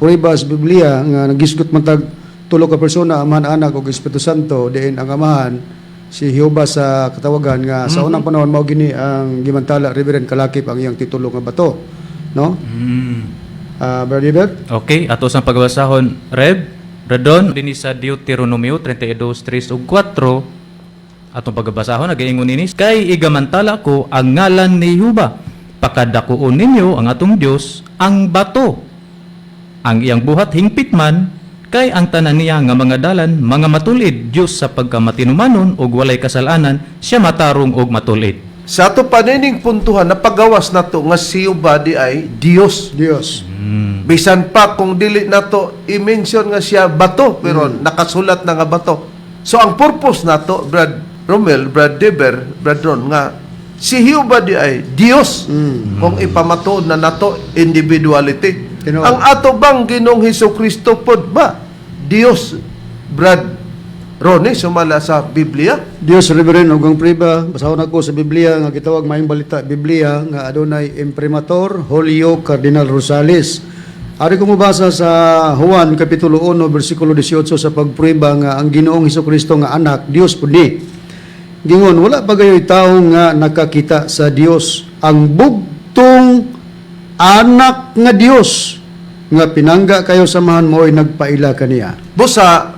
prueba sa Biblia nga nagisgot man tag tulo ka persona, Amahan, Anak ug Espiritu Santo, diin ang Amahan Si Jehovah sa katawagan nga sa unang panahon mao gini ang gimantala, Reverend Kalakip, ang iyang titulo nga bato, no? Brother Ebert? Okay, ato sa pagbasahon, Reb, Redon, dinhi sa Deuteronomio 32:3 ug 4, atong pagbasahon, nagaingon ini, "Kay igamantala ko ang ngalan ni Jehova. Pakadakuon ninyo ang atong Dios, ang bato. Ang iyang buhat hingpit man, kay ang tanan niya nga mga dalan mga matulid. Dios sa pagkamatinumanon ug walay kasalanan, siya matarong ug matulid." Sa ato panining puntuhan, napagawas nato nga si Jehovah di ay Dios. Dios. Bisan pa kung dili nato i-mention nga siya bato, pero nakasulat na nga bato. So ang purpose nato, Brad Romel, Brad Deber, Brad Ron, nga si Jehovah di ay Dios kung ipamatuod na nato individuality. Tinuod. Ang ato bang Ginoong Hesus Kristo pod ba Dios, Brad Ronnie, sumala sa Biblia? Dios, Reverend, ug ang priba, basahon ako sa Biblia nga gitawag Maayong Balita Biblia nga adunay imprimatur Julio Cardinal Rosales. Ari ko mobasa sa Juan kapitulo 1 bersikulo 18 sa pagprueba nga ang Ginoong Hesukristo nga anak Dios pud ni. Gingon, wala pa gayoy tawo nga nakakita sa Dios, ang bugtong anak nga Dios nga pinangga kayo samahan mo'y nagpaila kaniya. Busa,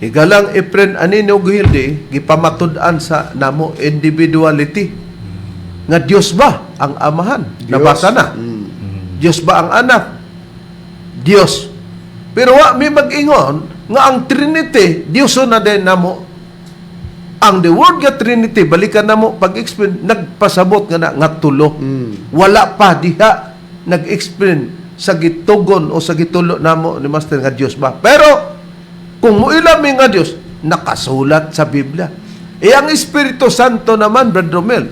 higalang Efren Anino Guhilde, gipamatud-an sa namo individuality. Nga Dios ba ang amahan? Dios. Nabasa na. Dios ba ang anak? Dios. Pero wa mi mag-ingon nga ang Trinity, Dios na din namo. Ang the word nga Trinity, balikan namo pag-explain, nagpasabot nga na nga tulo. Wala pa diha nag-explain sa gitugon o sa gitulo namo ni Master nga Dios ba. Pero kung muila mi nga Dios, nakasulat sa Biblia. E ang Espiritu Santo naman, Brad Romel,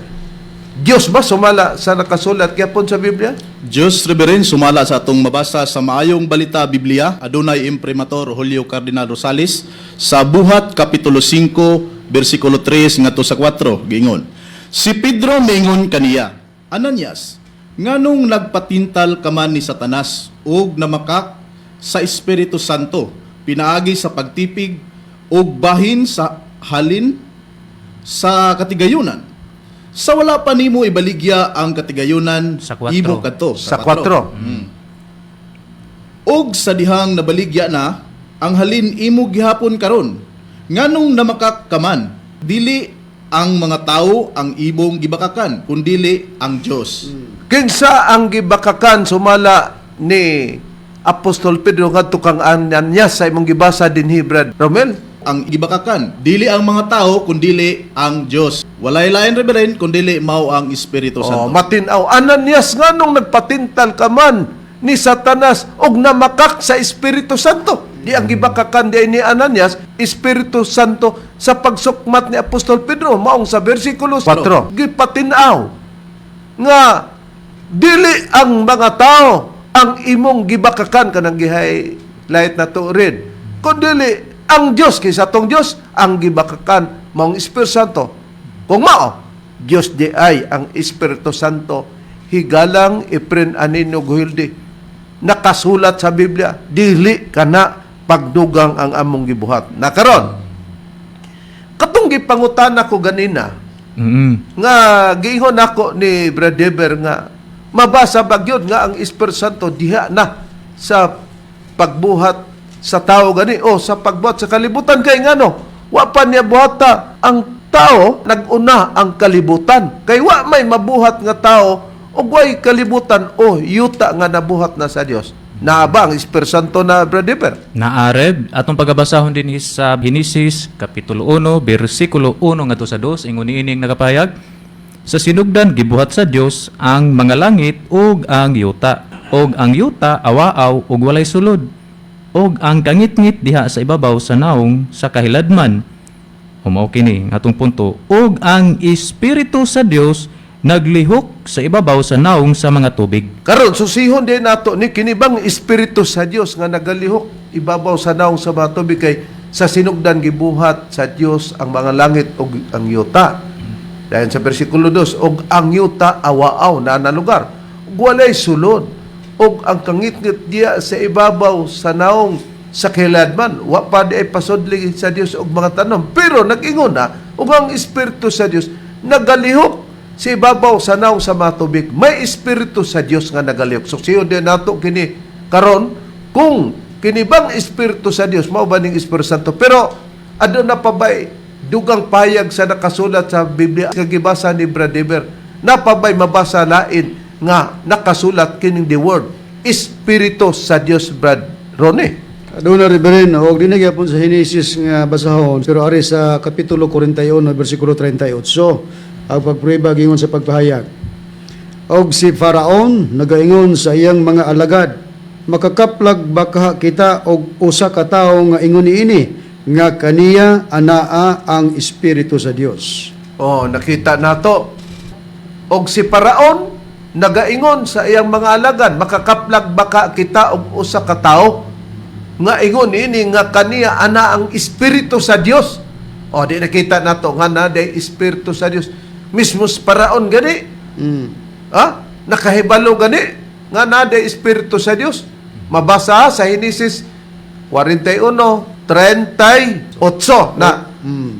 Dios ba sumala sa nakasulat gyapon sa Biblia? Diyos, Reverend, sumala sa atong mabasa sa Maayong Balita Biblia, adunay imprimatur Julio Cardinal Rosales sa Buhat kapitulo 5 bersikulo 3 ngadto sa 4, giingon. Si Pedro mingon kaniya, "Ananias, nganong nagpatintal ka man ni Satanas ug namakak sa Espiritu Santo pinaagi sa pagtipig og bahin sa halin sa katigayunan? Sa wala pa nimo ibaligya ang katigayunan Sa kwatro. imo kadto Sa 4. Og sa dihang nabaligya na ang halin imo gihapon karon, nganong namakak ka man? Dili ang mga tawo ang imong gibakakan kundili ang Dios." Kinsa ang gibakakan sumala ni Apostol Pedro ngadto kang Ananias sa imong gibasa dinhi, Brad Romel? Ang gibakakan dili ang mga tao kundili ang Dios. Walay lain, Reverend, kundili mao ang Espiritu Oh, Santo. matinaw. Ananias, nganong nagpatintal ka man ni Satanas og namakak sa Espiritu Santo? Di ang gibakakan di ni Ananias, Espiritu Santo sa pagsukmat ni Apostol Pedro maong sa bersikulo 4. Gipatinaw nga dili ang mga tao ang imong gibakakan, kanang gihay light na to rin, kundili ang Dios, kaysa tong Dios ang gibakakan maong Espiritu Santo. Kung mao Dios di ay ang Espiritu Santo, higalang Efren Anino Guhilde, nakasulat sa Biblia, dili kana pagdugang ang among gibuhat nakaron. Katong gipangutana ko ganina nga giingon ako ni Brad Deber nga mabasa ba gyud nga ang Espiritu Santo diha na sa pagbuhat sa tao gani o sa pagbuhat sa kalibutan, kay ngano wa pa niya buhata ang tao, nag-una ang kalibutan? Kay wa may mabuhat nga tao ug way kalibutan o yuta nga nabuhat na sa Dios. Naa ba ang Espiritu Santo na, Brad Deber? Naareb, atong pagabasahon din sa Henesis kapitulo 1 bersikulo 1 ngadto sa 2, ingon niining nagapayag, "Sa sinugdan gibuhat sa Dios ang mga langit ug ang yuta, ug ang yuta awaaw ug walay sulod, ug ang kangitngit diha sa ibabaw sa naong sa kahiladman." Humao kini ang atong punto, "Ug ang espiritu sa Dios naglihok sa ibabaw sa naong sa mga tubig." Karon susihon din nato ni kini bang espiritu sa Dios nga nagalihok ibabaw sa naong sa mga tubig, kay sa sinugdan gibuhat sa Dios ang mga langit ug ang yuta. Dahil sa bersikulo 2, ug ang yuta awaaw na na lugar, ug walay sulod, ug ang kangitngit diya sa ibabaw sa naong Sa kahiladman, wa pa di ay pasudli sa Dios og mga tanom. Pero nag-ingon na, ug ang Espiritu sa Dios nagalihok sa ibabaw sa naw sa mga tubig. May Espiritu sa Dios nga nagalihok. So siyo din nato kini karon kung kini bang Espiritu sa Dios mao ba ning Espiritu Santo. Pero aduna pa ba'y dugang payag sa nakasulat sa Biblia nga gibasa ni Brother? Napabay mabasa lain nga nakasulat kining the word Espiritu sa Dios, Brad Ronnie? Aduna, Reverend, og dinhi gyapon sa Henesis nga basahon, pero ari sa kapitulo 41 bersikulo 38 ang pagprueba gingon sa pagpahayag. Og si Faraon nagaingon sa iyang mga alagad, "Makakaplag ba kaha kita og usa ka tawo nga ingon niini nga kaniya anaa ang espiritu sa Dios?" Oh, nakita nato. Og si Paraon nagaingon sa iyang mga alagad, "Makakaplag baka kita og usa ka tawo nga ingon ini nga kaniya ana ang espiritu sa Dios?" Oh, di nakita nato nga na day espiritu sa Dios. Mismo si Paraon gani. Ha? Nakahibalo gani nga na day espiritu sa Dios. Mabasa sa Henesis 41:38 na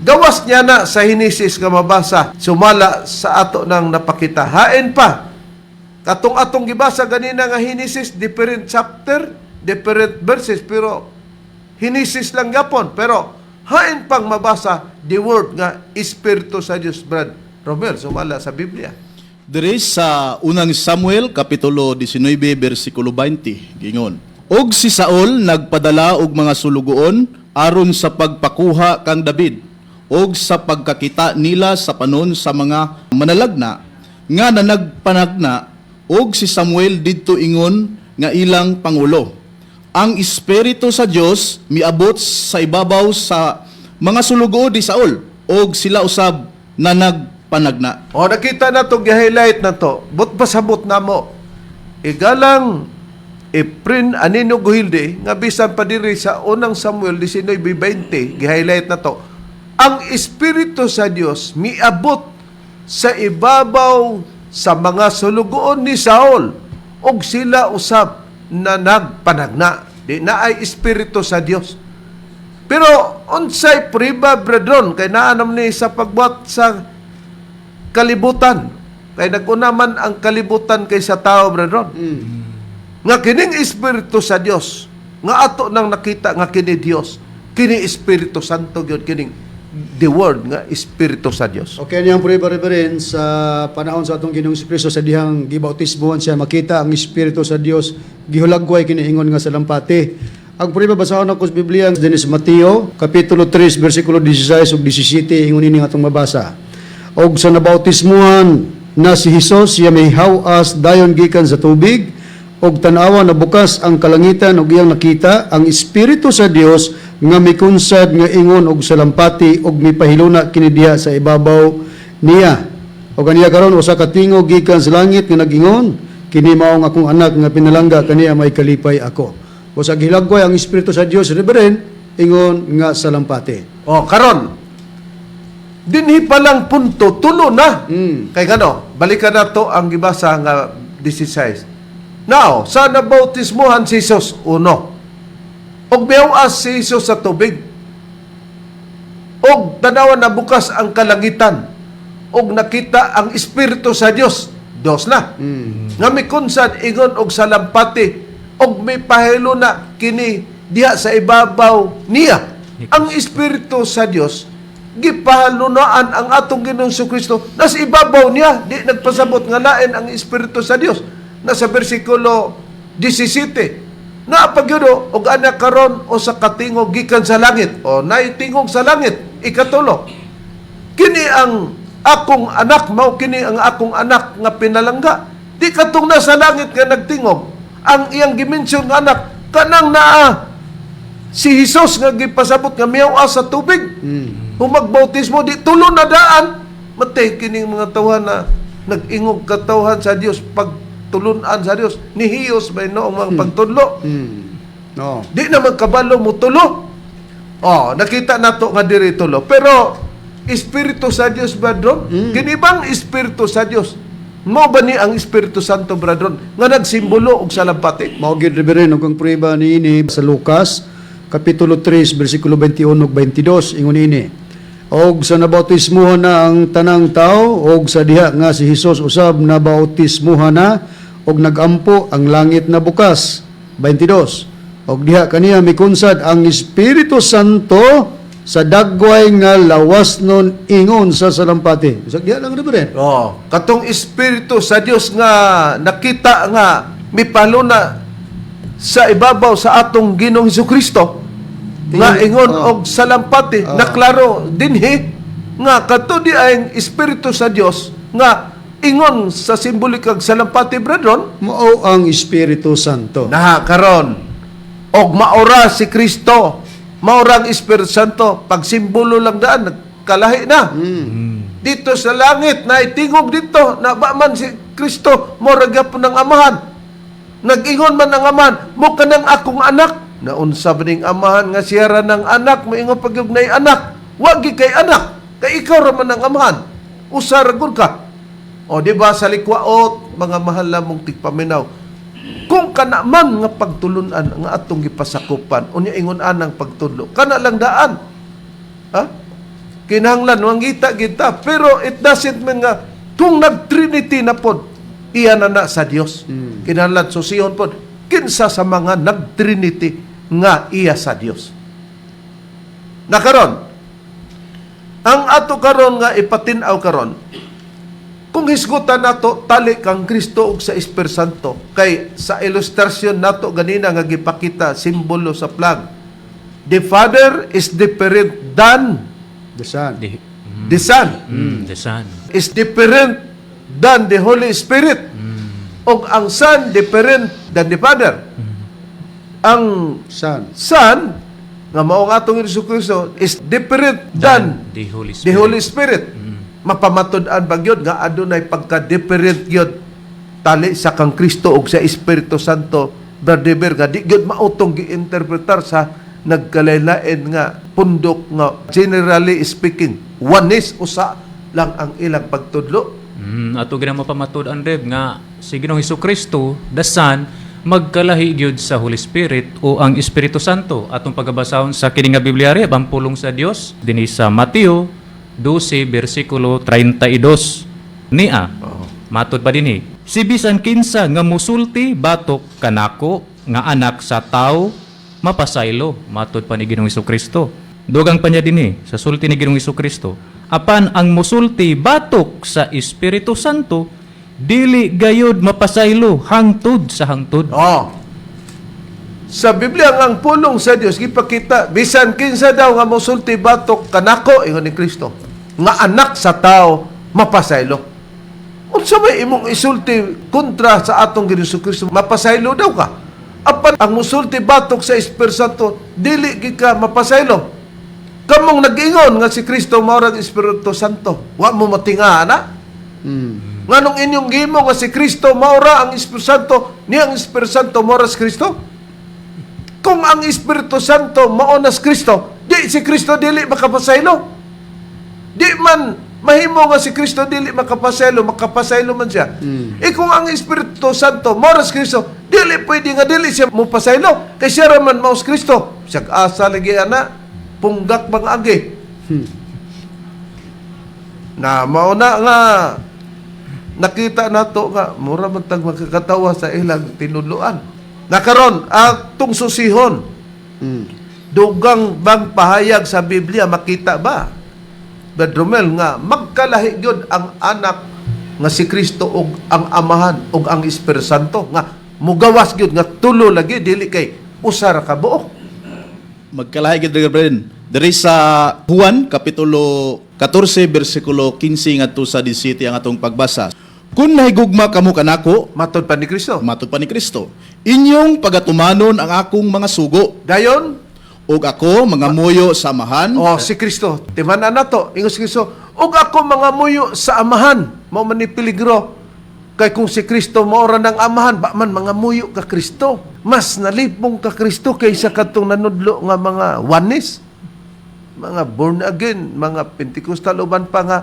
gawas niya na sa Henesis nga mabasa sumala sa ato nang napakita. Hain pa katong atong gibasa ganina nga Henesis, different chapter, different verses, pero Henesis lang gapon. Pero hain pang mabasa the word nga espiritu sa Dios, Brad Romel, sumala sa Biblia? Diri sa Unang Samuel kapitulo 19 bersikulo 20 gingon. Og si Saul nagpadala og mga sulugoon aron sa pagpakuha kang David, og sa pagkakita nila sa panon sa mga manalagna nga nanagpanagna, og si Samuel didto ingon nga ilang pangulo. Ang espiritu sa Dios miabot sa ibabaw sa mga sulugoon ni Saul og sila usab nanagpanagna. O nakita na to, gi-highlight na to. But pasabot na mo. Igalang Efren Anino Guhilde nga bisan pa diri sa Unang Samuel 19:20, gi-highlight na to. Ang espiritu sa Dios miabot sa ibabaw sa mga sulugoon ni Saul ug sila usab na nagpanagna. Di na ay espiritu sa Dios. Pero unsay priba, brethren, kay naanam ni sa pagbuhat sa kalibutan? Kay nag-una man ang kalibutan kay sa tao, brethren. Nga kining espiritu sa Dios nga ato nang nakita nga kini Dios, kini Espiritu Santo gyud kining the word nga espiritu sa Dios. Okay niyang prueba, Reverend, sa panahon sa atong Ginoong Kristo sa dihang gibautismohan siya, makita ang espiritu sa Dios gihulagway kini ingon nga salampati. Ang prueba, basahon ako sa Biblia dinhi sa Mateo kapitulo 3 bersikulo 16 ug 17, ingon ini atong mabasa. Og sa nabautismohan na si Hesus, siya mihaw-as dayon gikan sa tubig, og tan-awa, nabukas ang kalangitan ug iyang nakita ang espiritu sa Dios nga mikunsad nga ingon og salampati ug mipahiluna kini diha sa ibabaw niya. Og aniya karon usa ka tingog gikan sa langit nga nagingon, "Kini mao ang akong anak nga pinalangga, kaniya may kalipay ako." Busa gihilagway ang espiritu sa Dios, Reverend, ingon nga salampati. O karon dinhi pa lang punto tulo na. Kay ngano, balikan nato ang gibasa nga 16. Now, sa nabautismohan si Jesus, uno. Og mihaw-as si Jesus sa tubig. Og tanawan, na bukas ang kalangitan. Og nakita ang Espiritu sa Dios. Dos na. Nga mikunsad ingon og salampati og mipahilo na kini diha sa ibabaw niya. Ang Espiritu sa Dios gipahalunaan ang atong Ginoong Kristo nasa ibabaw niya. Di nagpasabot nga lain ang Espiritu sa Dios. Nasa bersikulo 17 na pagyudo, og anak karon o sa katingog gikan sa langit, o naitingog sa langit, ikatulo, "Kini ang akong anak, mao kini ang akong anak nga pinalangga." Di katong nasa langit nga nagtingog ang iyang gimensyon nga anak, kanang naa si Jesus nga gipasabot nga mihaw sa tubig humagbautismo. Di tulo na daan. Matay kining mga tawhan na nag-ingog katawhan sa Dios, pagtulunan sa Dios, nihiyos ba noong mga pagtudlo? No. Di naman kabalo mo tulo. Oh, nakita nato nga diri tulo. Pero Espiritu sa Dios, brethren, kini bang Espiritu sa Dios? Mo ba ni ang Espiritu Santo, brethren, nga nagsimbolo og salampati? Mao gyud, Reverend, ug ang prueba niini sa Lucas Kapitulo 3, bersikulo 21 ug 22, ingon ini. Og sa nabautismuhan na ang tanang tao, og sa diha nga si Hesus usab nabautismuhan na, og nagampo ang langit na bukas. 22. Og diha kaniya mikunsad ang Espiritu Santo sa dagway nga lawas nun ingon sa salampati. Bisag diha lang rin. Oh, katong espiritu sa Dios nga nakita nga mipaluna sa ibabaw sa atong Ginoong Kristo nga ingon og salampati, naklaro dinhi nga kadto di ay espiritu sa Dios nga ingon sa simbolikag salampati, brethren. Mao ang Espiritu Santo. Naha karon og maora si Kristo, maora ang Espiritu Santo, pag simbolo lang daan nagkalahi na. Dito sa langit na itingog dito na ba man si Kristo mora gyapon ng Amahan. Nag-ingon man ang Amahan, "Mo kanang akong anak." Naunsa ba ning Amahan nga siya ra ng anak, moingon pag yung nay anak? Wa gi kay anak, kay ikaw ra man ang Amahan. Usa ra gud ka. O di ba sa likwaot, mga mahal lamong tigpaminaw? Kung kana man nga pagtulunan nga atong gipasakupan, unya ingon anang pagtudlo, kana lang daan. Ha? Kinahanglan mangita kita, pero it doesn't mean nga kung nag-Trinity na pod, iya na na sa Dios. Kinahanglan susihon pod kinsa sa mga nag-Trinity nga iya sa Dios. Nakaron, ang ato karon nga ipatin-aw karon, kung hisgutan nato tali kang Kristo ug sa Espiritu Santo, kay sa ilustrasyon nato ganina nga gipakita simbolo sa flag, the Father is different than The Son. The Son The Son. Is different than the Holy Spirit. Og ang Son different than the Father. Ang Son. Son nga mao ang atong Hesus Kristo is different than the Holy Spirit. The Holy Spirit. Mapamatud-an ba gyud nga adunay pagka-different gyud tali sa kang Kristo ug sa Espiritu Santo, Brother Ber, nga di gyud mautong gi-interpretar sa nagkalaylain nga pundok nga generally speaking oneness, usa lang ang ilang pagtudlo? Ato gina mapamatud-an, Reb, nga si Ginoong Kristo, the Son, magkalahi gyud sa Holy Spirit o ang Espiritu Santo. Atong pagabasahon sa kini nga Biblia, Reb, ang pulong sa Dios dinhi sa Mateo 12 bersikulo 32. Nia, matod pa dinhi, si bisan kinsa nga musulti batok kanako nga Anak sa Tao, mapasaylo, matod pa ni Ginoong Kristo. Dugang pa niya dinhi sa sulti ni Ginoong Kristo, apan ang musulti batok sa Espiritu Santo dili gayud mapasaylo hangtod sa hangtod. Oh. Sa Biblia nga ang pulong sa Dios gipakita bisan kinsa daw nga mosulti batok kanako, ingon ni Kristo, nga Anak sa Tao, mapasaylo. Unsa may imong isulti kontra sa atong Ginoong Kristo, mapasaylo daw ka? Apan ang musulti batok sa Espiritu Santo, dili gid ka mapasaylo. Kamong nag-ingon nga si Kristo mao ra ang Espiritu Santo, wa mo matinga ana? Nganong inyong gimo nga si Kristo mao ra ang Espiritu Santo, niya ang Espiritu Santo mao ra si Kristo? Kung ang Espiritu Santo mao na si Kristo, di si Kristo dili makapasaylo. Di man mahimo nga si Kristo dili makapasaylo, makapasaylo man siya. Eh kung ang Espiritu Santo mao ra si Kristo, dili pwede nga dili siya mopasaylo. Kay siya ra man mao si Kristo. Siyag asa lagi ana, punggak bang agi. Na mao na nga nakita nato nga mura man tag makakatawa sa ilang tinudloan. Nakaron atong susihon. Dugang bang pahayag sa Biblia makita ba, Brad Romel, nga magkalahi gyud ang anak nga si Kristo ug ang Amahan ug ang Espiritu Santo, nga mugawas gyud nga tulo lagi, dili kay usa ra ka buok? Magkalahi gid, Reverend. Diri sa Juan kapitulo 14 bersikulo 15 ngadto sa 17 ang atong pagbasa. "Kung nahigugma kamo kanako," Matod pa ni Kristo. Matod pa ni Kristo, "inyong pagatumanon ang akong mga sugo." Dayon, "Ug ako mangamuyo sa Amahan." Oh, si Kristo. Timan-an nato, ingon si Kristo, "Ug ako mangamuyo sa Amahan." Mao man ni peligro. Kay kung si Kristo mao ra ng Amahan, ba man mangamuyo ka Kristo? Mas nalipong ka Kristo kaysa katong nanudlo nga mga oneness. Mga born again, mga Pentecostal uban pa nga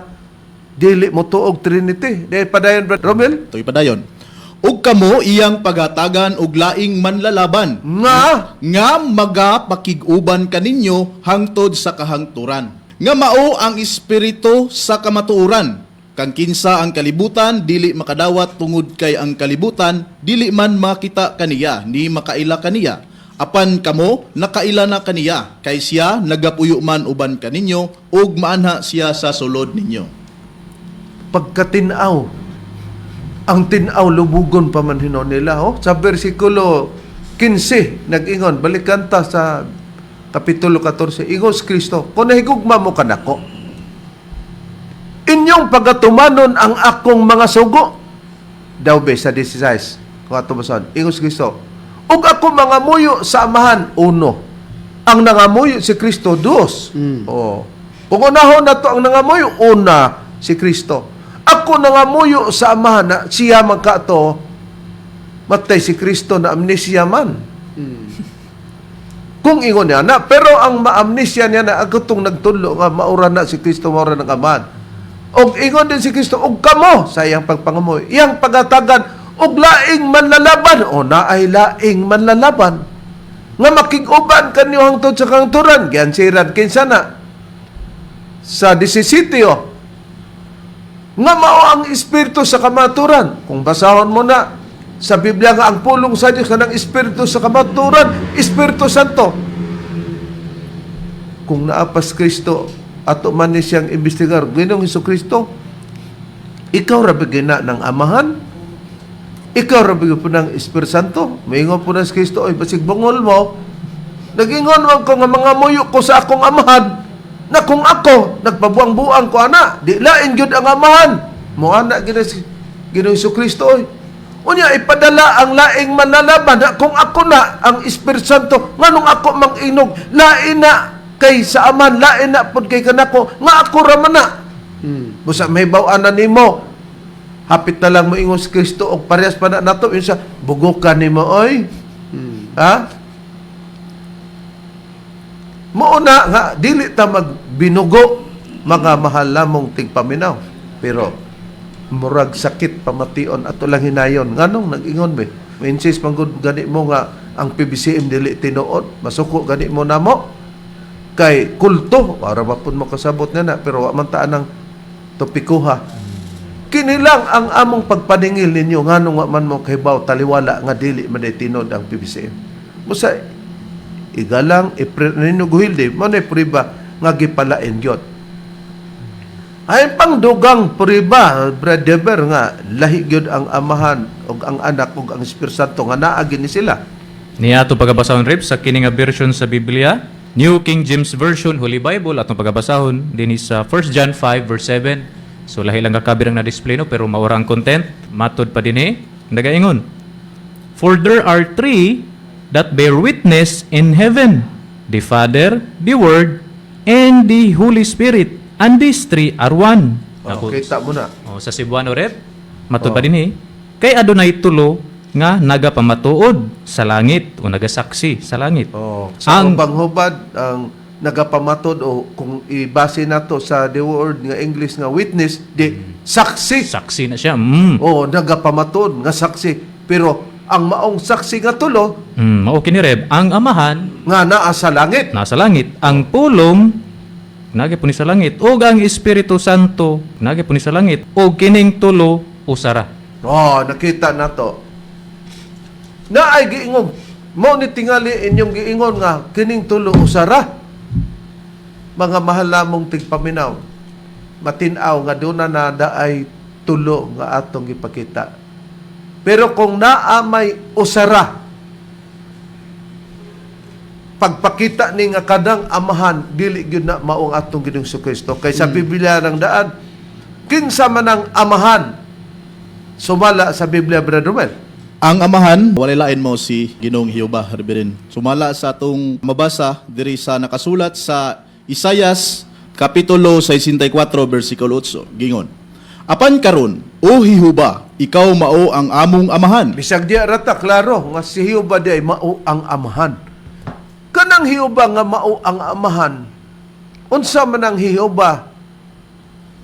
dili mo tuog Trinity. Dahil padayon, Brad Romel. Ito'y padayon. Ug kamo iyang paghatagan og laing manlalaban Nga nga magapakig-uban kaninyo hangtod sa kahangturan. Nga mao ang espiritu sa kamatuoran. Kang kinsa ang kalibutan dili makadawat tungod kay ang kalibutan dili man makita kaniya ni makaila kaniya. Apan kamo nakaila na kaniya kay siya nagapuyo man uban kaninyo ug maanha siya sa sulod ninyo. Pagkatinaw, ang tinaw lubugon pa man hinon nila, oh. Sa versikulo 15 nag-ingon, balikan ta sa kapitulo 14, ingon si Kristo, "Kung nahigugma mo kanako, inyong pagatumanon ang akong mga sugo." Daw be sa 16 kung ato bason, ingon si Kristo, "Ug ako mangamuyo sa Amahan." Uno ang nangamuyo, si Kristo. Dos. Oh, kung unahon na to ang nangamuyo, una si Kristo. "Ako nangamuyo sa Amahan," na siya man ka to. Matay si Kristo, na amnesia man. Kung ingon niya na, pero ang maamnesia niya na agutong nagtulo nga maura na si Kristo, maura ng Amahan. Og ingon din si Kristo, "Og kamo sa iyang pagpangamoy, iyang pagatagan og laing manlalaban." O naay laing manlalaban nga makig-uban kanyo hangtod sa kahangturan. Giansiran kinsa na sa 17, oh, nga mao ang espiritu sa kamaturan. Kung basahon mo na sa Biblia nga ang pulong sa Dios kanang espiritu sa kamaturan, Espiritu Santo. Kung naapas Kristo, ato man ni siyang imbestigar, "Ginoong Kristo, ikaw ra ba gina ng Amahan? Ikaw ra ba po ng Espiritu Santo?" Maingon po na si Kristo, "Oy, basig bungol mo. Nagingon man ko nga mangamuyo ko sa akong Amahan, na kung ako, nagpabuang-buang ko ana, di lain gyud ang Amahan." Mo ana gina si Ginoong Kristo, oy. Unya ipadala ang laing manlalaban na kung ako na ang Espiritu Santo, nganong ako mang-inog, lain na kay sa Amahan, lain na pud kay kanako, nga ako ra man na. Busa may baw-an na nimo. Hapit na lang mo ingon si Kristo og parehas pa na nato yun sa bugokan nimo, oy. Ha? Mao na nga dili ta magbinugo, mga mahal lamong tigpaminaw. Pero murag sakit pamation, ato lang hinayon. Nganong nag-ingon be? Mo-insist man gud gani mo nga ang PBCM dili tinuod, masuko gani mo namo kay kulto para ba pud mo kasabot nga na, pero wa man ta anang topikuha. Kini lang ang among pagpaningil ninyo, nganong wa man mo kahibaw taliwala nga dili man day tinuod ang PBCM. Busa igalang ipre ninyo guhildi mo na priba nga gipalain gyud. Ay pang dugang priba, Brother, nga lahi gyud ang Amahan ug ang Anak ug ang Espiritu Santo nga naa gini sila. Niya ato pagabasahon, Rip, sa kini nga version sa Biblia, New King James Version, Holy Bible, atong pagabasahon dinhi sa 1 John 5 verse 7. So lahi lang kakabi ang na-display, no, pero maura ang content. Matod pa dinhi, nagaingon, "For there are three that bear witness in heaven, the Father, the Word, and the Holy Spirit. And these three are one." Oh, Ako, kita mo na. oh, sa Cebuano, Rep, matod pa dinhi, "Kay adunay tulo nga nagapamatuod sa langit" o nagasaksi sa langit. Oh, sa ubang hubad ang nagapamatod o kung ibase nato sa the word nga English nga witness, di saksi. Saksi na siya. Oh, nagapamatod nga saksi. Pero ang maong saksi nga tulo Mao kini, Reb, ang Amahan nga naa sa langit. Nasa langit, ang Pulong nage puni sa langit, ug ang Espiritu Santo nage puni sa langit, ug kining tulo usara. Oh, nakita nato. Na ay giingon. Mao ni tingali inyong giingon nga kining tulo usara. Mga mahal lamong tigpaminaw. Matin-aw nga duna na daay tulo nga atong gipakita. Pero kung naa may usara, pagpakita ni nga kadang Amahan dili gyud na maong atong Ginoong Kristo, kay sa Biblia ng daan, kinsa man ang Amahan sumala sa Biblia, Brother Romel? Ang Amahan, walay lain mo si Ginoong Jehova, Reverend. Sumala sa atong mabasa diri sa nakasulat sa Isayas kapitulo 64 versikulo 8. Gingon, "Apan karon, O Jehova, ikaw mao ang among Amahan." Bisag diya rata klaro nga si Jehova di ay mao ang Amahan. Kanang Jehova nga mao ang Amahan, unsa man ang Jehova,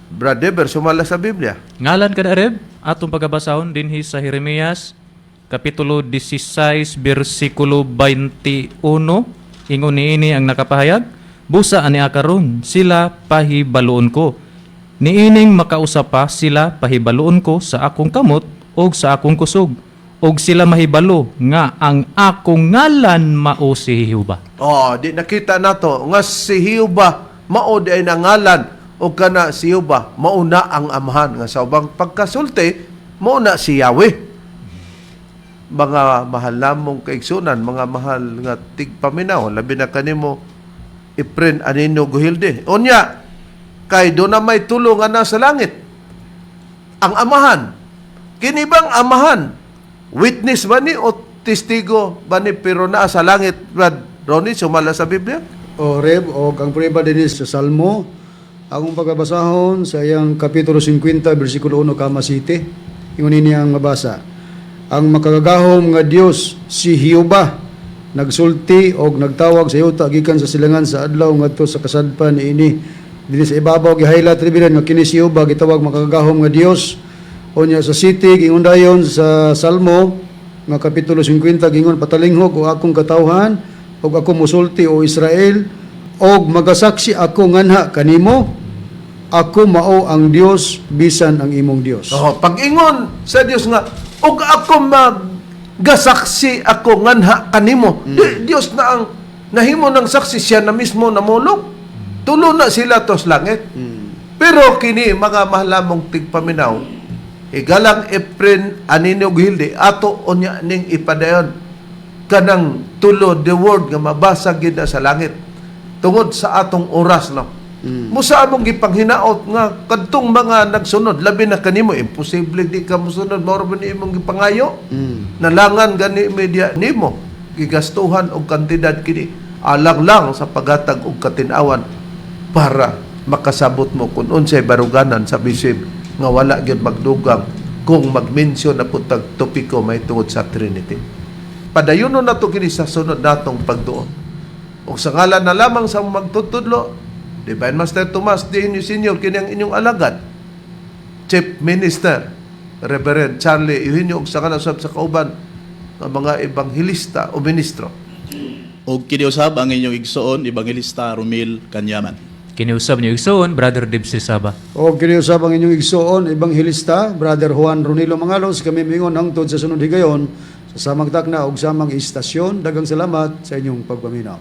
Brother Deber, sumala sa Biblia? Ngalan ka na, Reb? Atong pagabasahon dinhi sa Jeremias kapitulo 16 bersikulo 21, ingon niini ang nakapahayag, "Busa ani karon sila pahibaluon ko. Niining makausap pa sila pahibaluon ko sa akong kamot ug sa akong kusog, ug sila mahibalo nga ang akong ngalan mao si Jehova." Oh, di nakita nato nga si Jehova mao di ay nangalan o kana si Jehova mao na ang amahan nga sa ubang pagkasulti mao na si Yahweh. Mga mahal namong kaigsunan, mga mahal nga tigpaminaw, labi na kanimo Ipren Anino Guhilde. Unya, kay do na may tulo nga nasa langit. Ang amahan. Kini bang amahan? Witness ba ni o testigo ba ni pero naa sa langit, Brad Ronnie, sumala sa Biblia? O Reb, o ang prueba din sa Salmo, akong pagkabasahon sa iyang Kapitulo 50, versikulo 1, kama 7. Ingon niya ang mabasa. "Ang makagagahom nga Dios si Jehova nagsulti og nagtawag sa yuta gikan sa silangan sa adlaw ngadto sa kasadpan niini." Dinhi sa ibabaw gi-highlight, Reverend, nga kini si Jehova gitawag makagagahom nga Dios. Unya sa 7, gingon dayon sa Salmo nga Kapitulo 50, gingon, "Patalinghog o akong katawhan ug ako musulti o Israel, og magasaksi ako nganha kanimo, ako mao ang Dios bisan ang imong Dios." Oh, pag-ingon sa Dios nga ug ako magasaksi ako nganha kanimo. Di, Dios na ang nahimo ng saksi, siya na mismo namulog. Tulo na sila tos langit. Pero kini, mga mahlamong tigpaminaw, higalang Efren Anino Gilde, ato unya ning ipadayon kanang tulo, the word nga mabasa gid na sa langit tungod sa atong oras, no. Musa among gipanghinaot nga kadtong mga nagsunod, labi na kanimo, imposible di ka mosunod, mao ra ba ni imong gipangayo. Nalangan gani media nimo gigastuhan og kantidad kini alang lang sa paghatag og katin-awan para makasabot mo kung unsay baruganan sa bisib nga wala gyud magdugang kung mag-mention na pud tag topiko may tungod sa Trinity. Padayonon nato kini sa sunod natong pagduon. Ug sa ngalan na lamang sa magtutudlo, Divine Master Tomas D. Eugenio Senior, kini ang inyong alagad, Chief Minister Reverend Charlie Eugenio, ug sa ngalan usab sa kauban nga mga ebanghelista o ministro. Og kini usab ang inyong igsoon, Ebangelista Romil Kanyaman. Kiniusab niyo igsoon, Brother Dibs Rizaba. O kiniusab ang inyong igsoon, Ebanghelista, Brother Juan Ronilo Mangalos, kami mingon hangtod sa sunod higayon sa samang takna ug samang istasyon. Daghang salamat sa inyong pagpaminaw.